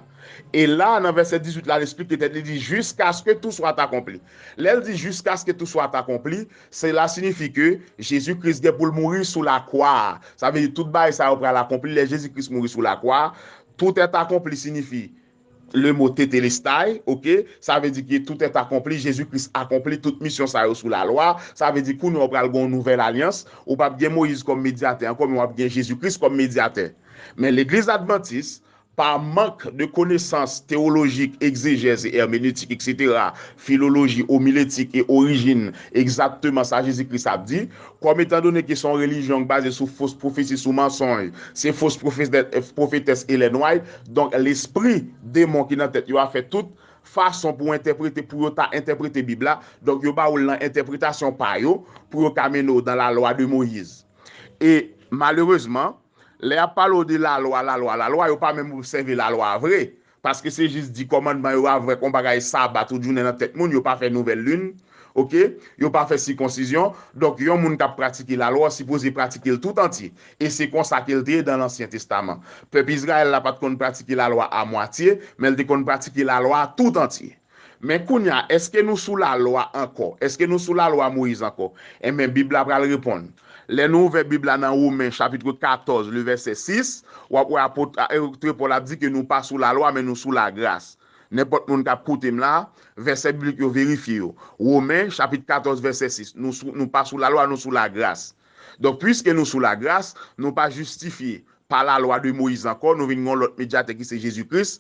E la, nan vèsè dizuit la, l esplike tèt li, di, jusqu'à ce que tout soit accompli. Lè l di, jusqu'à ce que tout soit accompli, cela signifie que Jezi Kris gen pou l mouri sou lakwa a. Sa vle di tout bagay sa yo pral akonpli lè Jezi Kris mouri sou lakwa a. Tout est accompli siyifi le mo tetelestai, oke? Sa vle di ke tout est accompli, Jezi Kris akonpli tout misyon sa yo sou lalwa. Sa vle di kounye a w pral gen yon nouvèl alyans. Ou p ap gen Moyiz kòm medyatè ankò, men w ap gen Jezi Kris kòm medyatè. Men Legliz Advantis, pa mank de konesans teyolojik, egzejèz e èmenetik, etsetera, filoloji, omiletik e orijin egzakteman sa Jezi Kris ap di, kòm etandone ke se yon relijyon k baze sou fos pwofesi, sou mansonj, se fos pwofetè-, pwofetès Ellen White, donk lespri demon ki nan tèt yo a fè tout fason pou entèprete, pou yo ta entèprete Bib la, donk yo ba w l nan entèpretasyon pa yo, pou yo ka mennen w dans la loi de Moïse. E malerezman, lè y ap pale w de lalwa, lalwa, lalwa, yo pa menm obsève lalwa a vre. Paske se jis di kòmandman yo avèk yon bagay saba tout jounen nan tèt moun, yo pa fè nouvèl lin, oke? Yo pa fè sikonsizyon. Donk, yon moun k ap pratike lalwa sipoze pratike l tout antye. E se konsa ke l te ye dan Lansyen Testaman. Pèp Izrayèl la pa t konn pratike lalwa a mwatye, men l te konn pratike lalwa a tout antye. Men kounye a, èske nou sou lalwa ankò? Èske nou sou lalwa Moyiz ankò? Enben, Bib la pral reponn. Lè nou ouvè Bib la nan Women chapit katòz, le vèsè sis, w ap wè apot, a, apot Pòl ap di ke nou pa sou lalwa, men nou sou lagras. Nenpòt moun k ap koute m la, vèsè biblik yo, verifye yo. Women chapit katòz, vèsè sis, nou sou, nou pa sou lalwa, nou sou lagras. Donk, piske nou sou lagras, nou pa jistifye pa lalwa de Moyiz ankò, nou vin gen yon lòt medyatè ki se Jezi Kris.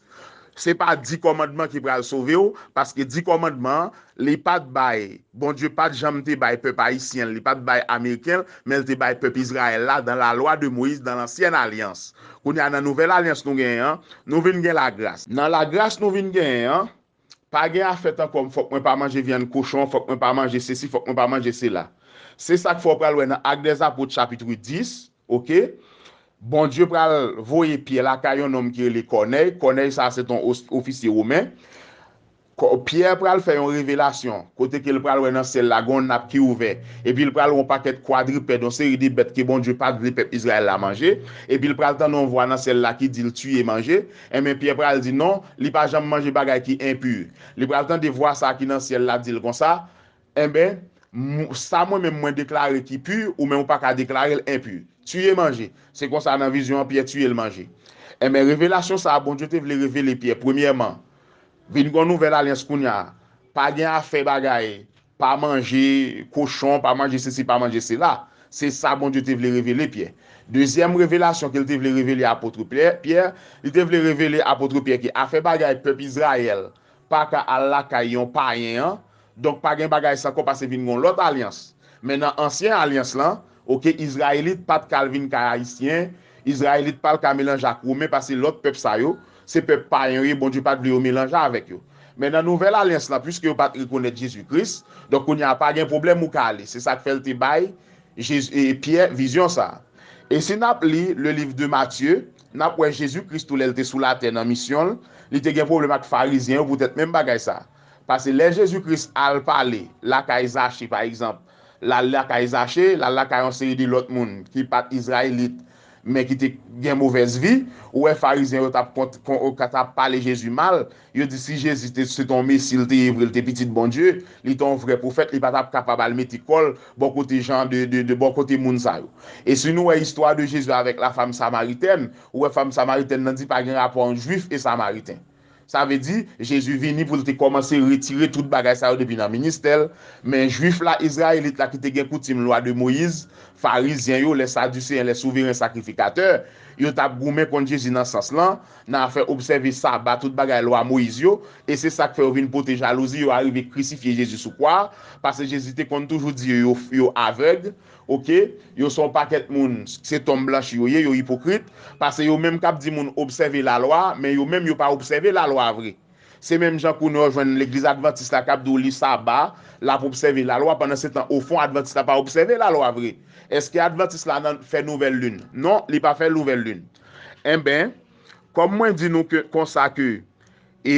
Se pa di kòmandman ki pral sove w, paske di kòmandman an, li pa t bay, Bondye pa t janm te bay pèp ayisyen l, li pa t bay ameriken l, men l te bay pèp Izrayèl la dans la loi de Moïse dans l'ancienne alliance. Kounye a, nan nouvèl alyans nou genyen an, nou vin gen lagras. Nan lagras nou vin genyen an, pa gen afè tankou fòk mwen pa manje vyann kochon, fòk mwen pa manje sesi, fòk mwen pa manje sela. Se sa k fè w pral wè nan Ak dèzapot chapit dis, oke? Bondye pral voye Pyè lakay yon nonm ki rele Kònèy. Kònèy sa a se t on os-, ofisye women. Kò-, Pyè pral fè yon revelasyon, kote ke l pral wè nan syèl la gen yon nap ki ouvè, epi l pral wè yon pakèt kwadripèd, yon seri de bèt ke Bondye pa t vle pèp Izrayèl la manje, epi l pral tande yon vwa nan syèl la ki di l tiye manje. Enben, Pyè pral di non, li pa janm manje bagay ki enpi. Li pral tande vwa sa a ki nan syèl la di l konsa, enben, m-, sa mwen menm mwen deklare ki pi, ou menm ou pa ka deklare l enpi. Tiye manje. Se konsa nan vizyon an, Pyè tiye l manje. Enben, revelasyon sa a, Bondye te vle revele Pyè, premyèman, Vin gen yon nouvèl alyans kounye a. Pa gen afè bagay, pa manje kochon, pa manje sesi, pa manje sela. Se sa Bondye te vle revele Pyè. Dezyèm revelasyon ke l te vle revele apot Pyè, Pyè, li te vle revele apot Pyè ke afè bagay pèp Izrayèl pa ka al lakay yon payen an, donk pa gen bagay sa ankò paske vin gen yon lòt alyans. Men nan ansyen alyans lan, oke, Izrayelit pa t ka al vin kay Ayisyen, Izrayelit pa t ka melanje ak Women paske lòt pèp sa yo, se pèp payen yo ye, Bondye pa t vle yo melanje avèk yo. Men nan nouvèl alyans lan, piske yo pa t rekonèt Jezi Kris, donk kounye a pa gen pwoblèm ou ka ale. Se sa k fè l te bay Jezi, e, Pyè vizyon sa a. E si n ap li le livre de Matthieu, n ap wè Jezi Kris tou lè l te sou latè nan misyon l, li te gen pwoblèm ak Farizyen yo poutèt menm bagay sa a. Paske lè Jezi Kris al pale lakay Zache, pa egzanp, l al lakay Zache, l al lakay yon seri de lòt moun ki pa t Izrayelit, men ki te gen movèz vi, ou wè Farizyen yo t ap kont, kon, t ap pale Jezi mal, yo di si Jezi te, se te yon Mesi l te ye vre, l te pitit Bondye, li te yon vrè pwofèt, li pa t ap kapab al mete kò l bò kote jan de, de, de bò kote moun sa yo. E si nou wè istwa de Jezi avèk lafanm samaritèn, ou wè fanm samaritèn nan di pa gen rapò ant Jwif e Samariten. Sa vle di, Jezi vini pou l te kòmanse retire tout bagay sa yo depi nan ministè l, men Jwif la, Izrayelit la ki te gen koutim lwa de Moyiz, Farizyen yo, lè Sadiseyen, lè souveren sakrifikatè, yo t ap goumen kont Jezi nan sans lan, nan afè obsève Saba, tout bagay lwa Moyiz yo, e se sa k fè yo vin pote jalouzi, yo arive krisifye Jezi sou kwa a, paske Jezi te konn toujou di yo, yo, yo avèg, oke, yo se yon pakèt moun, se tonm blanchi yo ye, yo ipokrit, paske yo menm k ap di moun obsève lalwa, men yo menm yo pa obsève lalwa vre. Se menm jan kounye a w jwenn legliz advantis la k ap di w li Saba, l ap obsève lalwa, pandansetan, ofon, advantis la pa obsève lalwa vre. Èske advantis la nan, fè nouvèl lin? Non, li pa fè nouvèl lin. Enben, kòm mwen di nou ke, konsa ke, e,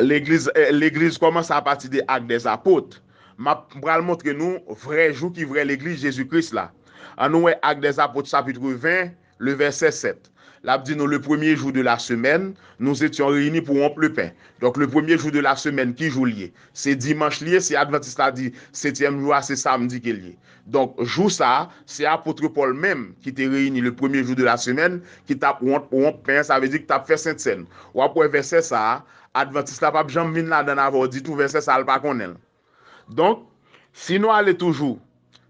legliz, e, legliz kòmanse apati de Ak dèzapot, m ap, m pral montre nou vrè jou ki vrè legliz Jezi Kris la. Ann nou wè Ak dèzapot chapit ven, le vèsè sèt. L ap di nou, le premier jour de la semaine, nous étions réunis pour rompre le pain. Donk, le premier jour de la semaine, ki jou l ye? Se dimanch li ye, si advantis la di setyèm jou a, se samdi ke l ye. Donk, jou sa a, se apot Pòl menm ki te reyini le premier jour de la semaine, ki t ap wonp, wonp pen an, sa vle di ki t ap fè sentsèn. W ap wè vèsè sa a, advantis la p ap janm vin ladan l avè w ditou, vèsè sa a, l pa konnen l. Donk, si nou ale toujou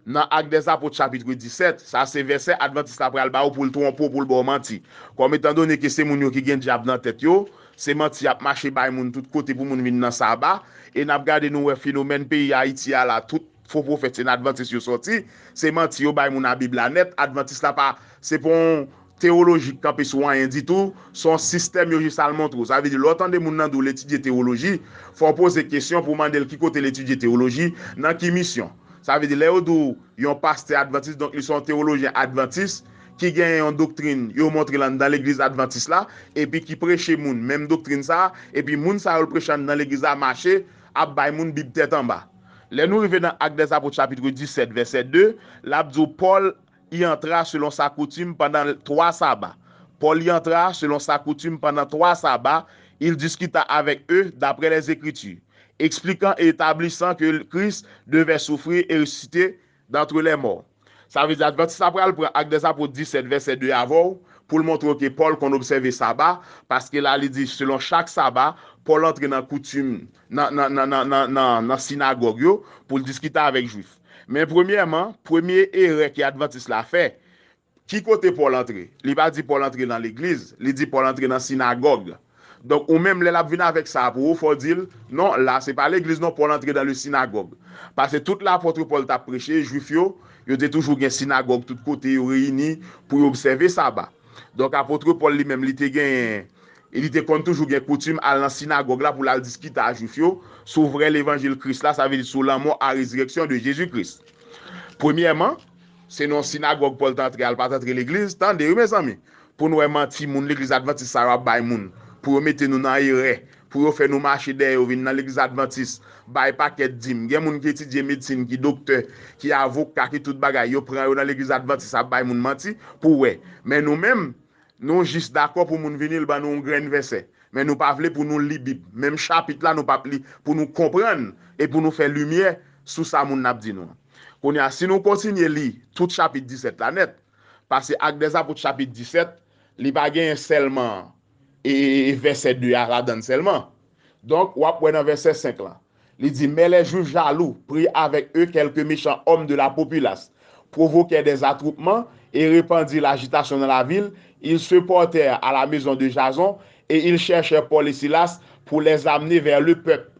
nan Ak dèzapot chapit disèt, sa se vèsè advantis la pral ba w pou l twonpe w, pou l ba w manti. Kòm etandone ke se moun yo ki gen dyab nan tèt yo, se manti y ap mache bay moun tout kote pou moun vin nan Saba, e n ap gade nou wè fenomèn peyi Ayiti a la, tout fo pwofèt se nan advantis yo sòti, se manti yo bay moun a Bib la nèt, advantis la pa, se pa yon teyoloji k kanpe sou anyen ditou, se yon sistèm yo jis al montre w. Sa vle di, lè w tande moun nan di w l etidye teyoloji, fò w poze kesyon pou w mande l ki kote l etidye teyoloji, nan ki misyon. Sa vle di, lè yo di w yon pastè advantis, donk li se yon teyolojyen advantis, ki genyen yon doktrin yo montre l anndan legliz advantis la, epi ki preche moun menm doktrin sa a, epi moun sa yo l preche anndan legliz la mache ap bay moun Bib tèt anba. Lè nou rive nan Ak dèzapot chapit disèt, vèsè de, l ap di w, Paul y entra selon sa coutume pendant trois sabbats. Paul y entra selon sa coutume pendant trois sabbats, il discuta avec eux d'après les Écritures, expliquant et établissant que Christ devait souffrir et ressusciter d'entre les morts. Sa vle di advantis la pral pran Ak dèzapot disèt, vèsè de avè w, pou l montre w ke Pòl konn obsève Saba, paske la li di, selon chak Saba, Pòl antre nan koutim, nan, nan, nan, nan, nan, nan, nan sinagòg yo, pou l diskite avèk Jwif. Men premyèman, premye erè ke advantis la fè, ki kote Pòl antre? Li pa di Pòl antre nan legliz, li di Pòl antre nan sinagòg. Donk, ou menm, lè l ap vin avèk sa a pou ou, fò w di l, non, la, se pa legliz, non, Pòl antre dans le synagogue. Paske tout lapòt Pòl t ap preche, Jwif yo, yo te toujou gen sinagòg tout kote, yo reyini pou yo obsève Saba. Donk, apot Pòl li menm, li te genyen, e li te konn toujou gen koutim al nan sinagòg la pou l al diskite a Jwif yo sou vrè levanjil Kris la, sa vle di sou lanmò a rezirèksyon de Jezi Kris. Premyèman, se nan yon sinagòg Pòl t antre a, l pa t antre legliz. Tande, wi, mezanmi, pou n wè manti moun legliz advantis sa yo ap bay moun, pou yo mete nou nan erè, pou yo fè nou mache dèyè yo vin nan legliz advantis, bay pakèt dim. Gen moun ki etidye medsin, ki doktè, ki avoka, ki tout bagay, yo pran yo nan legliz advantis ap bay moun manti, pou wè. Men nou menm, nou jis dakò pou moun vini, l ban nou yon grenn vèsè. Men nou pa vle pou nou li Bib. Menm chapit la, nou p ap li pou nou konprann e pou nou fè limyè sou sa moun nan ap di nou an. Kounye a, si nou kontinye li tout chapit disèt la nèt, pase Ak dèzapot chapit disèt, li pa genyen sèlman e, e, e vèsè de a ladann sèlman. Donk, w ap wè nan vèsè senk lan. Li di, mais les Juifs jaloux prirent avec eux quelques méchants hommes de la populace, provoquèrent des attroupements et répandirent l'agitation dans la ville. Ils se portèrent à la maison de Jason et ils cherchèrent Paul et Silas pour les amener vers le peuple.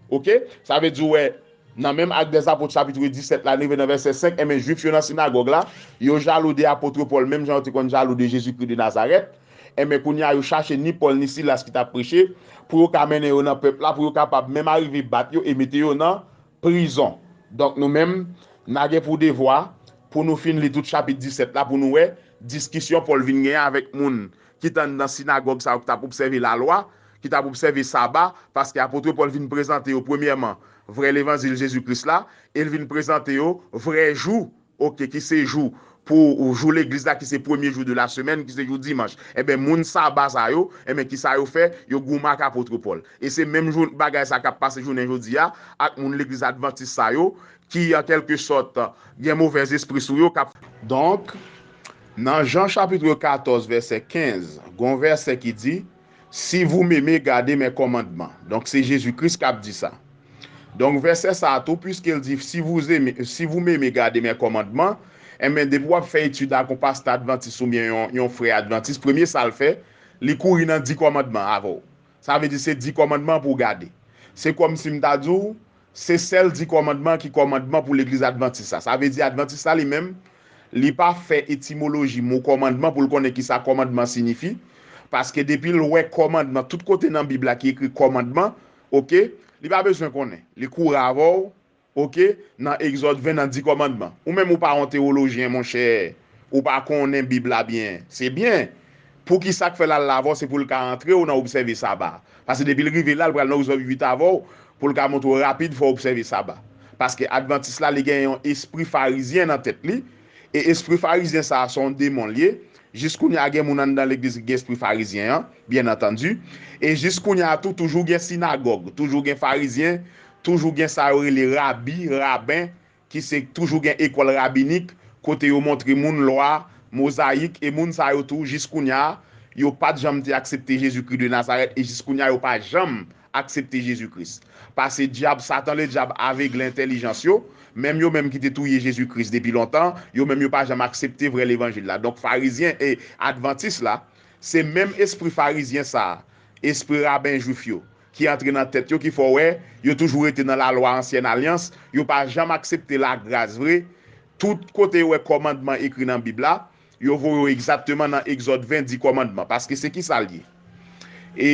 Ok? Sa vle di, wè, nan menm Actes des Apôtres, chapitre dix-sept la, rive nan vèsè senk, enben, Jwif yo nan sinagòg la, yo jalou de apot Pòl, menm jan yo te konn jalou de Jezikri de Nazarèt. Enben, kounye a, yo chache ni Pòl ni Silas ki t ap preche, pou yo ka mennen yo nan pèp la, pou yo kapab menm arive bat yo e mete yo nan prizon. Donk, nou menm, n a gen pou devwa pou nou fin li tout chapit disèt la, pou nou wè diskisyon Pòl vin genyen avèk moun ki t anndan sinagòg sa yo ki t ap obsève lalwa, ki t ap obsève saba, paske apot Pòl vin prezante yo, premyèman, vrè levanjil Jezi Kris la, e l vin prezante yo vrè jou, oke, ki se jou pou jou legliz la, ki se premye jou de la semèn, ki se jou dimanch. Enben, moun saba sa yo, enben, ki sa yo fè? Yo goumen ak apot Pòl. E se menm jou, bagay sa k ap pase jounen jodi a ak moun legliz advantis sa yo, ki, an kèlke sòt, gen movèzespri sou yo, k ap. Donk, nan Jan chapit katòz, vèsè kenz, gon vèsè ki di, Si vous m'aimez, gardez mes commandements. Donk, se Jezi Kris k ap di sa. Donk, vèsè sa a tou, piske l di, Si vous aimez, si vous m'aimez, gardez mes commandements, enben, depi w ap fè etid ak yon pastè advantis oubyen yon, yon frè advantis, premye sa l fè, li kouri nan di kòmandman avè w. Sa vle di se di kòmandman pou w gade. Se kòmsi m ta di w, se sèl di kòmandman ki kòmandman pou legliz advantis la. Sa vle di advantis la li menm, li pa fè etimoloji mo kòmandman pou l konnen ki sa kòmandman siyifi, paske depi l wè kòmandman, tout kote nan Bib la ki ekri kòmandman, oke, li pa bezwen konnen. Li kouri avè w, oke, nan Egzòd ven, nan di kòmandman. Ou menm ou pa yon teyolojyen, monchè, ou pa konnen Bib la byen. Se byen. Poukisa k fè l al avè w? Se pou l ka antre w nan obsève saba. Paske depi l rive la, l pral nan obsève uit avè w, pou l ka montre w rapid, fò w obsève saba. Paske advantis la, li gen yon espri farizyen nan tèt li, e espri farizyen sa a, se yon demon l ye. Jis kounye a, gen moun anndan legliz ki gen espri farizyen an, byen antandi. E jis kounye a tou, toujou gen sinagòg, toujou gen farizyen, toujou gen sa yo rele rabi, raben, ki se toujou gen ekòl rabinik, kote yo montre moun lwa, mozayik, e moun sa yo tou, jis kounye a, yo pa t janm te aksepte Jezikri de Nazarèt, e jis kounye a, yo pa janm aksepte Jezi Kris. Pase dyab, Satan Ledyab avegle entèlijans yo, menm yo menm ki te touye Jezi Kris depi lontan, yo menm yo pa janm aksepte vrè levanjil la. Donk, farizyen e advantis la, se menm espri farizyen sa a, espri raben jwif yo, ki antre nan tèt yo, ki fè w wè, yo toujou rete nan lalwa ansyen alyans, yo pa janm aksepte lagras vre. Tout kote yo wè kòmandman ekri nan Bib la, yo voye w egzakteman nan Egzòd ven, di kòmandman, paske se ki sa l ye. E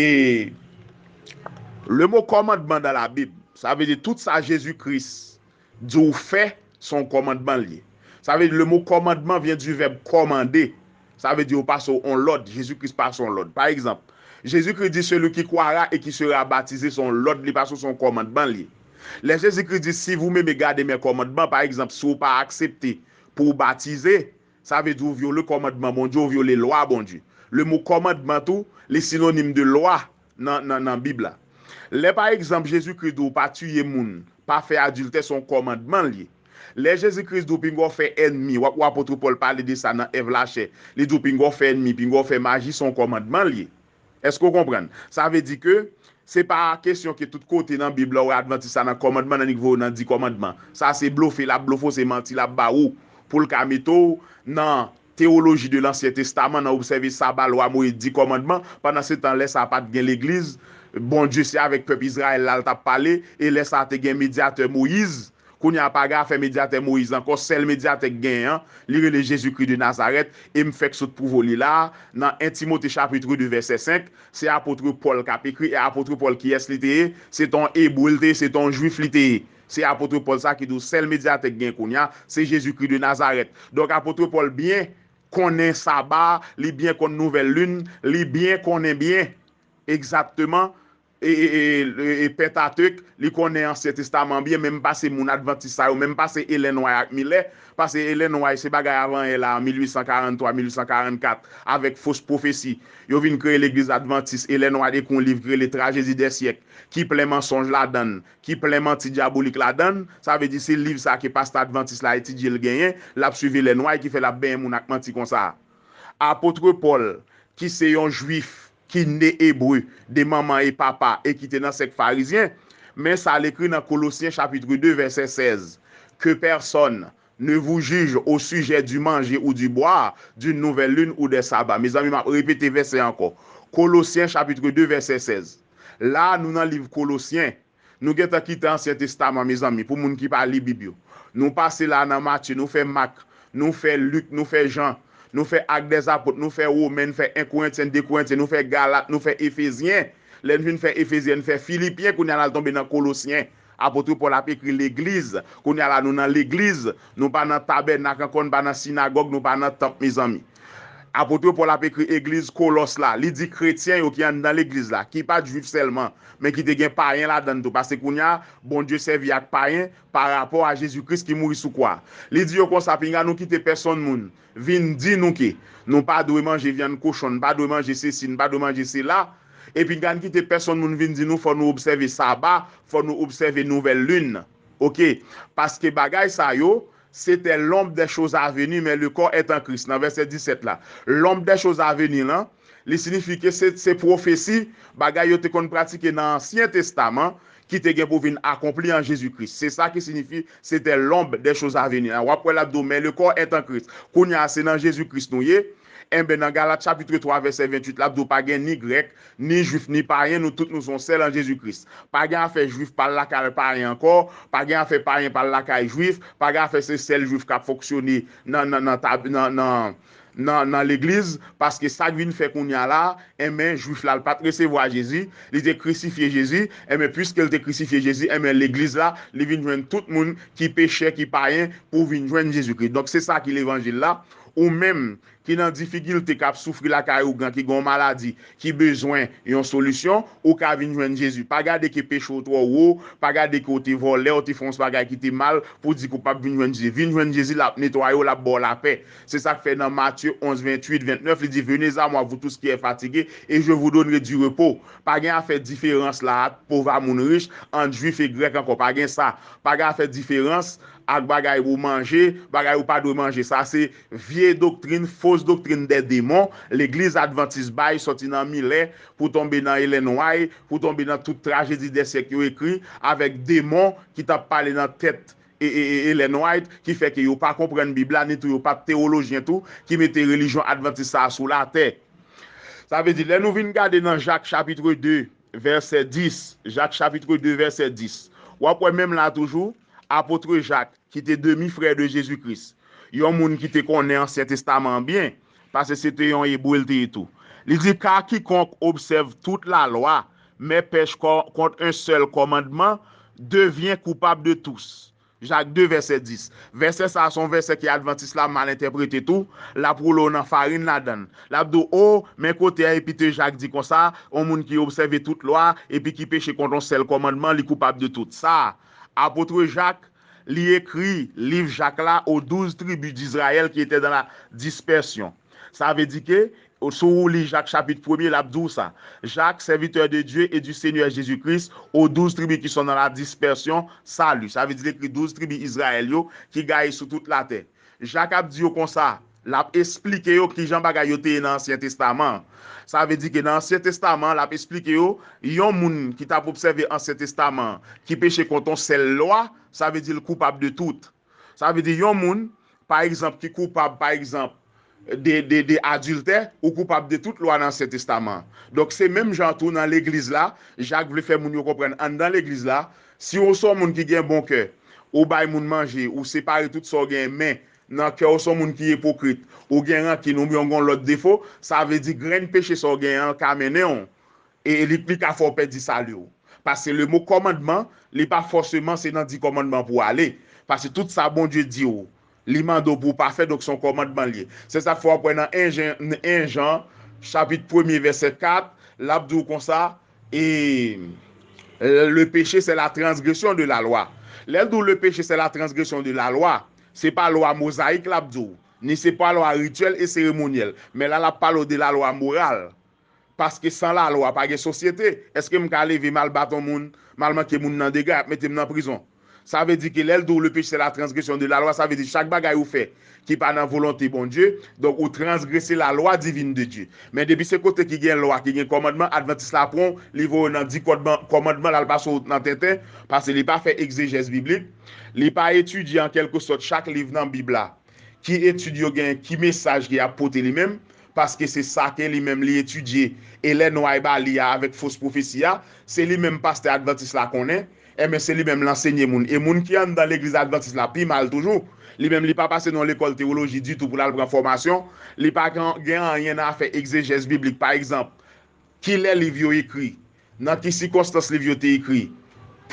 le mo commandement dans la Bible, sa vle di tout sa Jezi Kris di w fè, se yon kòmandman l ye. Sa vle di le mot commandement vient du verbe commander. Sa vle di yo pase w yon lòd, Jezi Kris pase w yon lòd. Pa egzanp, Jezi Kris di, Celui qui croira et qui sera baptisé, se yon lòd li pase w, se yon kòmandman l ye. Lè Jezi Kris di, Si vous m'aimez, gardez mes commandements, pa egzanp, si w pa aksepte pou w batize, sa vle di w vyole kòmandman Bondye, w vyole lwa Bondye. Le mo kòmandman tou, li sinonim de lwa nan, nan, nan Bib la. Lè, pa egzanp, Jezi Kris di w pa tiye moun, pa fè adiltè, se yon kòmandman l ye. Lè Jezi Kris di w pinga w fè ènmi, w ap wè apot Pòl pale de sa nan Èv Lachè, li di w pinga w fè ènmi, pinga w fè maji, se yon kòmandman l ye. Èske w konprann? Sa vle di ke se pa kesyon ke tout kote nan Bib la w wè advantis la nan kòmandman, nan nik voye w nan di kòmandman. Sa se blofe l ap blofe w, se manti l ap ba ou pou l ka mete w nan teyoloji de Lansyen Testaman, nan obsève saba, lwa Moyiz, di kòmandman. Pandan se tan, lè sa a pa t gen legliz, Bondye se avèk pèp Izrayèl la l t ap pale, e lè sa a te gen medyatè Moyiz. Kounye a pa gen afè medyatè Moyiz ankò, sèl medyatè k genyen an, li rele Jezikri de Nazarèt, e m fèk sot pwouve w li la a, nan en Timote chapit de vèsè senk, se apot Pòl k ap ekri, e apot Pòl kiyès li te ye? Se t on Ebre l te ye, se t on Jwif li te ye. Se apot Pòl sa ki di w sèl medyatè k gen kounye a, se Jezikri de Nazarèt. Donk, apot Pòl byen konnen saba, li byen konn nouvèl lin, li byen konnen byen egzakteman, e, e, e, e, e Pentatek, li konnen Ansyen Testaman byen, menm pase moun advantis sa yo, menm pase Ellen White ak Miller, pase Ellen White, se bagay avan yè la, an mil uit san karant twa, mil uit san karant kat, avèk fos pwofesi. Yo vin kreye legliz advantis, Ellen White ekri yon liv ki rele Trajedi dè syèk, ki plen mansonj ladann, ki plen manti dyabolik ladann, sa vle di se liv sa ke pastè advantis la etidye l genyen, l ap swiv Ellen White ki fè l ap benyen moun ak manti konsa. Apot Pòl, ki se yon Jwif, ki ne ebre de manman e papa e ki te nan sèk farizyen. Men sa l ekri nan Kolosyen chapit de vèsè sèz, Que personne ne vous juge au sujet du manger ou du boire, d'une nouvelle lune ou des sabbats. Mezanmi, m ap repete vèsè ankò. Kolosyen chapit de vèsè sèz. La, nou nan liv Kolosyen. Nou gentan kite Ansyen Testaman, mezanmi, pou moun ki pa li Bib yo. Nou pase la nan Matye, nou fè Mak, nou fè Lik, nou fè Jan, nou fè Ak dèzapot, nou fè Women, nou fè en Korentyen, de Korentyen, nou fè Galat, nou fè Efezyen. Lè n fin fè Efezyen, n fè Filipyen, kounye a n al tonbe nan Kolosyen. Apot Pòl ap ekri legliz. Kounye a la, nou nan legliz. Nou pa nan tabènak ankò, nou pa nan sinagòg, nou pa nan tanp, mezanmi. Apot Pòl ap ekri egliz Kolòs la. Li di kretyen yo ki anndan legliz la, ki pa t jwif sèlman, men ki te gen payen ladan l tou. Paske kounye a, Bondye sèvi ak payen pa rapò a Jezi Kris ki mouri sou kwa. Li di yo konsa, pinga nou kite pèsonn moun vin di nou ke nou pa dwe manje vyann kochon, n pa dwe manje sesi, n pa dwe manje sela. Epi n kite pèsonn moun vin di nou fò nou obsève Saba, fò nou obsève nouvèl lin. Oke? Paske bagay sa yo, c'était l'ombre des choses à venir, mais le corps est en Christ. Nan vèsè disèt la, l'ombre des choses à venir lan, li siyifi ke se, se pwofesi, bagay yo te konn pratike nan Ansyen Testaman, ki te gen pou vin akonpli an Jezi Kris. Se sa ki siyifi, c'était l'ombre des choses à venir. W ap wè l ap di w, mais le corps est en Christ. Kounye a, se nan Jezi Kris nou ye. Enben, nan Galat chapit twa, vèsè venntuit, l ap di w pa gen ni grèk, ni jwif, ni payen, nou tout nou se yon sèl an Jezi Kris. Pa gen afè jwif pa al lakay payen ankò, pa gen afè payen pa al lakay jwif, pa gen afè se sèl jwif k ap fonksyone nan, nan, nan, tab, nan, nan, nan, nan legliz, paske sa k vin fè kounye a la, enben, jwif la, l pa t resevwa Jezi, li te krisifye Jezi, enben, piske l te krisifye Jezi, enben, legliz la, li vin jwenn tout moun ki pechè, ki payen, pou vin jwenn Jezi Kris. Donk, se sa ki levanjil la. Ou menm, ki nan difikilte, k ap soufri lakay ougan, ki gen yon maladi, ki bezwen yon solisyon, ou ka vin jwenn Jezi. Pa gade ke peche w twò wo, pa gade ke w te vòlè, w te fè yon bagay ki te mal, pou di ke w p ap vin jwenn Jezi. Vin jwenn Jezi, l ap netwaye w, l ap ba w lapè. Se sa k fè nan Matye onz, venntuit, vennèf, li di, Venez à moi, vous tous qui êtes fatigués, et je vous donnerai du repos. Pa gen afè diferans la, ant pòv a moun rich, ant jwif e grèk ankò. Pa gen sa. Pa gen afè diferans ak bagay ou manje, bagay ou pa dwe manje. Sa se vye doktrin, fos doktrin dè demon, legliz advantis bay sòti nan Milè pou tonbe nan Ellen White, pou tonbe nan tout trajedi dè syèk yo ekri avèk demon ki t ap pale nan tèt e, e, e Ellen White, ki fè ke yo pa konprann Bib la, ni tou yo pa t tewolojyen tou, ki mete relijyon advantis sa a sou latè. Sa vle di, lè nou vin gade nan Jak chapit de, vèsè dis, Jak chapit de, vèsè dis, w ap wè menm la toujou, apot Jak, ki te demi frè de Jezi Kris, yon moun ki te konnen Ansyen Testaman an byen, paske se te yon Ebre l te ye tou. Li di, Car quiconque observe toute la loi, mais pèche co- contre un seul commandement, devient coupable de tous. Jak de, vèsè dis. Vèsè sa a se yon vèsè ke advantis la mal entèprete tou. L ap woule w nan farin ladan l. L ap di w, o, men kote a, epi te Jak di konsa, yon moun ki obsève tout lwa, epi ki peche kont yon sèl kòmandman, li koupab de tout. Sa, apot Jak, li ekri liv Jak la aux douze tribus d'Israël qui étaient dans la dispersion. Sa vle di ke, si w li Jak chapit premye, l ap di w sa. Jacques, serviteur de Dieu et du Seigneur Jésus-Christ, aux douze tribus qui sont dans la dispersion, salut. Sa vle di l ekri douz tribi Izrayèl yo ki gaye sou tout latè. Jak ap di yo konsa, l ap esplike yo kijan bagay yo te ye nan Ansyen Testaman an. Sa vle di ke nan Ansyen Testaman an, l ap esplike yo, yon moun ki t ap obsève Ansyen Testaman an, ki peche kont yon sèl lwa, sa vle di l koupab de tout. Sa vle di yon moun, pa egzanp, ki koupab, pa egzanp, de, de, de adiltè, ou koupab de tout lwa nan Ansyen Testaman an. Donk, se menm jan tou nan legliz la, Jak vle fè moun yo konprann anndan legliz la, si w se yon moun ki gen bon kè, ou bay moun manje, ou separe tout sa w genyen, men nan kè w se yon moun ki ipokrit, ou gen rankin oubyen w gen yon lòt defo, sa vle di grenn peche sa w genyen an ka mennen w e li, li ka fè w pèdi sali w. Paske le mo kòmandman, li pa fòseman se nan di kòmandman pou w ale. Paske tout sa Bondye di w, li mande w pou w pa fè, donk se yon kòmandman l ye. Se sa k fè w ap wè nan en Jan, en Jan, chapit premye, vèsè kat, l ap di w konsa, e, le péché, c'est la transgression de la loi. Lè l di w le péché, c'est la transgression de la loi, se pa lwa mozayik l ap di w, ni se pa lwa rityèl e seremonyèl, men la l ap pale w de la lwa moral. Paske san lalwa, pa gen sosyete. Èske m ka leve, m al bat yon moun, m al manke moun nan dega, y ap mete m nan prizon? Sa vle di ke lè l di w le péché c'est la transgression de la loi, sa vle di chak bagay ou fè ki pa nan volonte Bondye, donk ou transgrese la loi divine de Dieu. Men depi se kote ki gen lwa, ki gen kòmandman, advantis la pran w, li voye w nan di kòdman-, kòmandman, l al pase w nan tenten, paske li pa fè egzejèz biblik, li pa etidye an kèlke sòt chak liv nan Bib la. Ki etid yo gen, ki mesaj ke y ap pote li menm, paske se sa ke li menm li etidye. E lè nou ay ba li a avèk fos pwofesi a, se li menm pastè advantis la konnen, enben se li menm l ansenye moun. E moun ki anndan legliz advantis la pi mal toujou. Li menm li pa pase nan lekòl tewoloji ditou pou l al pran fòmasyon, li pa gen, gen anyen nan afè egzejèz biblik. Pa egzanp, kilè liv yo ekri? Nan ki sikonstans liv yo te ekri?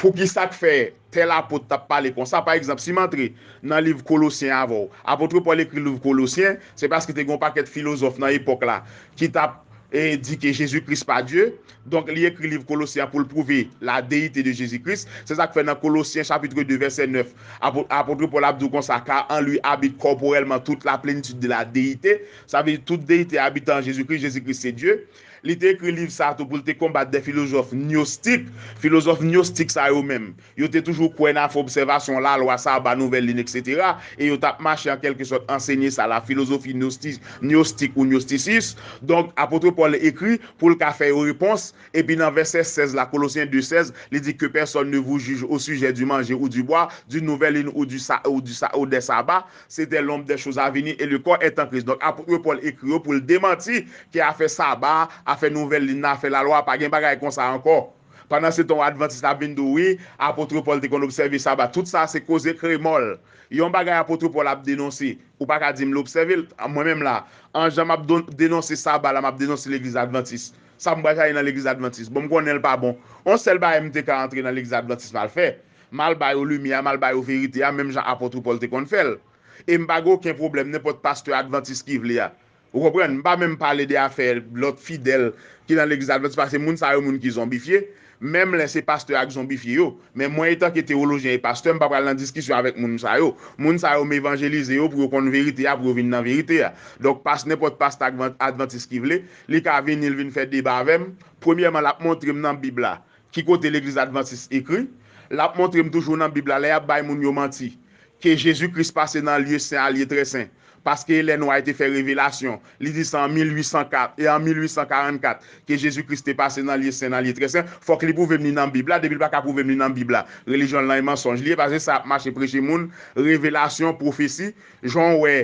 Poukisa k fè tèl apot t ap pale konsa? Pa egzanp, si m antre nan liv Kolosyen avè w, apot Pòl ekri liv Kolosyen, se paske te gen yon pakèt filozòf nan epòk la ki t ap, e, di ke Jezi Kris pa Dye. Donk, li ekri liv Kolosyen an pou l pwouve la déité de Jésus-Christ. Se sa k fè nan Kolosyen chapit de vèsè nèf, apot, apot Pòl ap di w konsa, car en lui habite corporellement toute la plénitude de la déité. Sa vle di tout deyite abite an Jezi Kris, Jezi Kris se Dye. Li te ekri liv sa a tou pou l te konbat de filozòf gnostik. Filozòf gnostik sa yo menm, yo te toujou kwè nan afè obsèvasyon lalwa, saba, nouvèl lin, etsetera. E yo t ap mache an kèlke sòt ansenye sa, la filozofi gnostik, gnostik ou gnostisis. Donk, apot Pòl ekri pou l ka fè yo repons. Epi nan vèsè sèz la, Kolosyen de sèz, li di, que personne ne vous juge au sujet du manger ou du boire, d'une nouvelle lune ou du sa-, ou du sa-, ou des sabbats, c'est l'ombre des choses à venir et le corps est en Christ. Donk, apot Pòl ekri yo pou l demanti ke afè saba, afè nouvèl lin nan, afè lalwa, pa gen bagay konsa ankò. Pandan se tan, advantis la ap vin di w, wi, apot Pòl te konn obsève saba. Tout sa, se koze kremòl. Yon bagay apot Pòl ap denonse, ou pa ka di m l obsève l. Mwen menm la, an jan m ap don-, denonse saba la, m ap denonse legliz advantis. Sa m pral chache nan legliz advantis? Bon, m konnen l pa bon. On sèl bagay m te ka antre nan legliz advantis m al fè. M al ba yo limyè a, m al ba yo verite a, menm jan apot Pòl te konn fè l. E m pa gen okenn pwoblèm, nenpòt pastè advantis ki vle a. Ou konprann? M pa menm pale de afè lòt fidèl ki nan legliz advantis, paske moun sa yo, moun ki zonbifye. Menm lè se pastè a k zonbifye yo. Men mwen, etanke tewolojyen e pastè, m pa pral nan diskisyon avèk moun sa yo. Moun sa yo, m evanjelize yo pou yo konn verite a, pou yo vin nan verite a. Donk, pas-, nenpòt pastè advan-, advantis ki vle, li ka vini, l vin fè deba avè m. Premyèman, l ap montre m nan Bib la ki kote legliz advantis ekri. L ap montre m toujou nan Bib la, lè y ap bay moun yo manti, ke Jezi Kris pase nan lye sen a lye trè sen. Paske Ellen White te fè revelasyon, li di se an mil uit san kat, e an mil uit san karannkat, ke Jezi Kris te pase nan lye sen, nan lye trè sen. Fòk li pwouve m li nan Bib la, depi l pa ka pwouve m li nan Bib la, relijyon l nan e mansonj li ye, paske sa ap mache preche moun revelasyon, pwofesi, jan w wè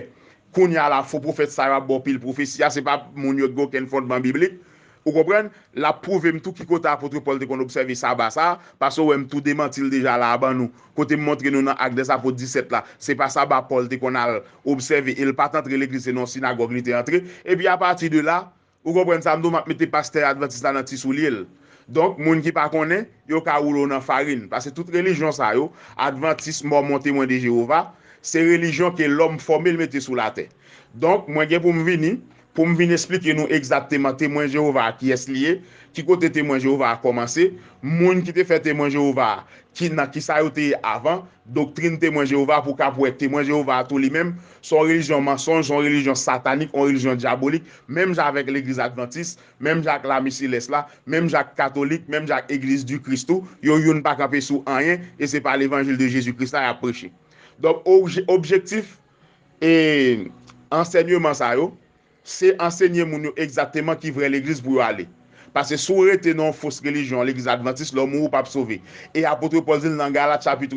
kounye a la, fo pwofèt sa yo ap ba w pil pwofesi a, se pa moun yo ki gen okenn fondman biblik. Ou konprann? L ap pwouve m tou ki kote apot Pòl te konn obsève saba sa a, paske w wè m tou demanti l deja la a ban nou. Kote m montre nou nan Actes des Apôtres disèt la, se pa saba Pòl te konn al obsève, e l pa t antre legliz, se nan yon sinagòg li te antre. Epi apati de la, ou konprann sa m di w, m ap mete pastè advantis la nan ti soulye l. Donk, moun ki pa konnen, yo ka woule w nan farin. Paske tout relijyon sa yo, advantis, mòmon, temwen de Jewova, se relijyon ke lòm fòme l mete sou latè. Donk, mwen gen pou m vini, pou m vin esplike nou egzakteman temwen Jewova a kiyès li ye, ki kote temwen Jewova a kòmanse, moun ki te fè temwen Jewova a, ki, nan kisa yo te ye avan, doktrin temwen Jewova a, pou w ka wè temwen Jewova a tou li menm, se yon relijyon mansonj, se yon relijyon satanik, yon relijyon dyabolik, menm jan avèk legliz advantis, menm jan ak lame selès la, menm jan ak katolik, menm jan ak Egliz di Kris tou, yo youn pa kanpe sou anyen, e se pa levanjil de Jezi Kris la y ap preche. Donk, obje-, objektif e ansèyman sa yo, se ansenye moun yo egzakteman ki vrè legliz pou yo ale. Paske si w rete nan yon fos relijyon, legliz advantis, lè w mouri, w p ap sove. E apot Pòl di l nan Galat chapit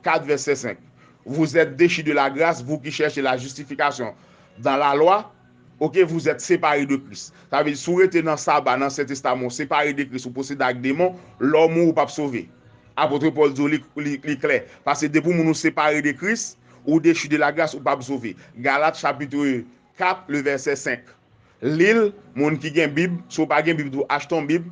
kat vèsè senk, vous êtes déchus de la grâce, vous qui cherchez la justification dans la loi, ok, vous êtes séparés de Christ. Sa vle di, si w rete nan saba, nan Sentestaman, w separe de Kris, ou posede ak demon, lè w mouri, w p ap sove. Apot Pòl di w li, li, li klè. Paske depi w moun ou separe de Kris, ou déchu de la grâce, ou p ap sove. Galat chapit kat, le vèsè senk. Li l, moun ki gen Bib, si w pa gen Bib tou, achte yon Bib,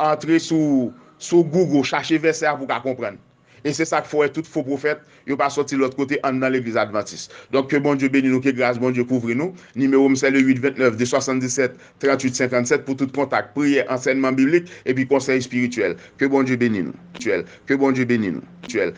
antre sou, sou Google, chache vèsè a pou w ka konprann. E se sa k fè w wè tout fo pwofèt, yo pa sòti lòt kote anndan legliz advantis. Donk, ke Bondye beni nou, ke gras Bondye kouvri nou. Nimewo m se le uit vennèf de swasanndisèt tranntuit senkannsèt pou tout kontak, priyè, ansèyman biblik, epi konsèy espirityèl. Ke Bondye beni nou. Ke Bondye beni nou.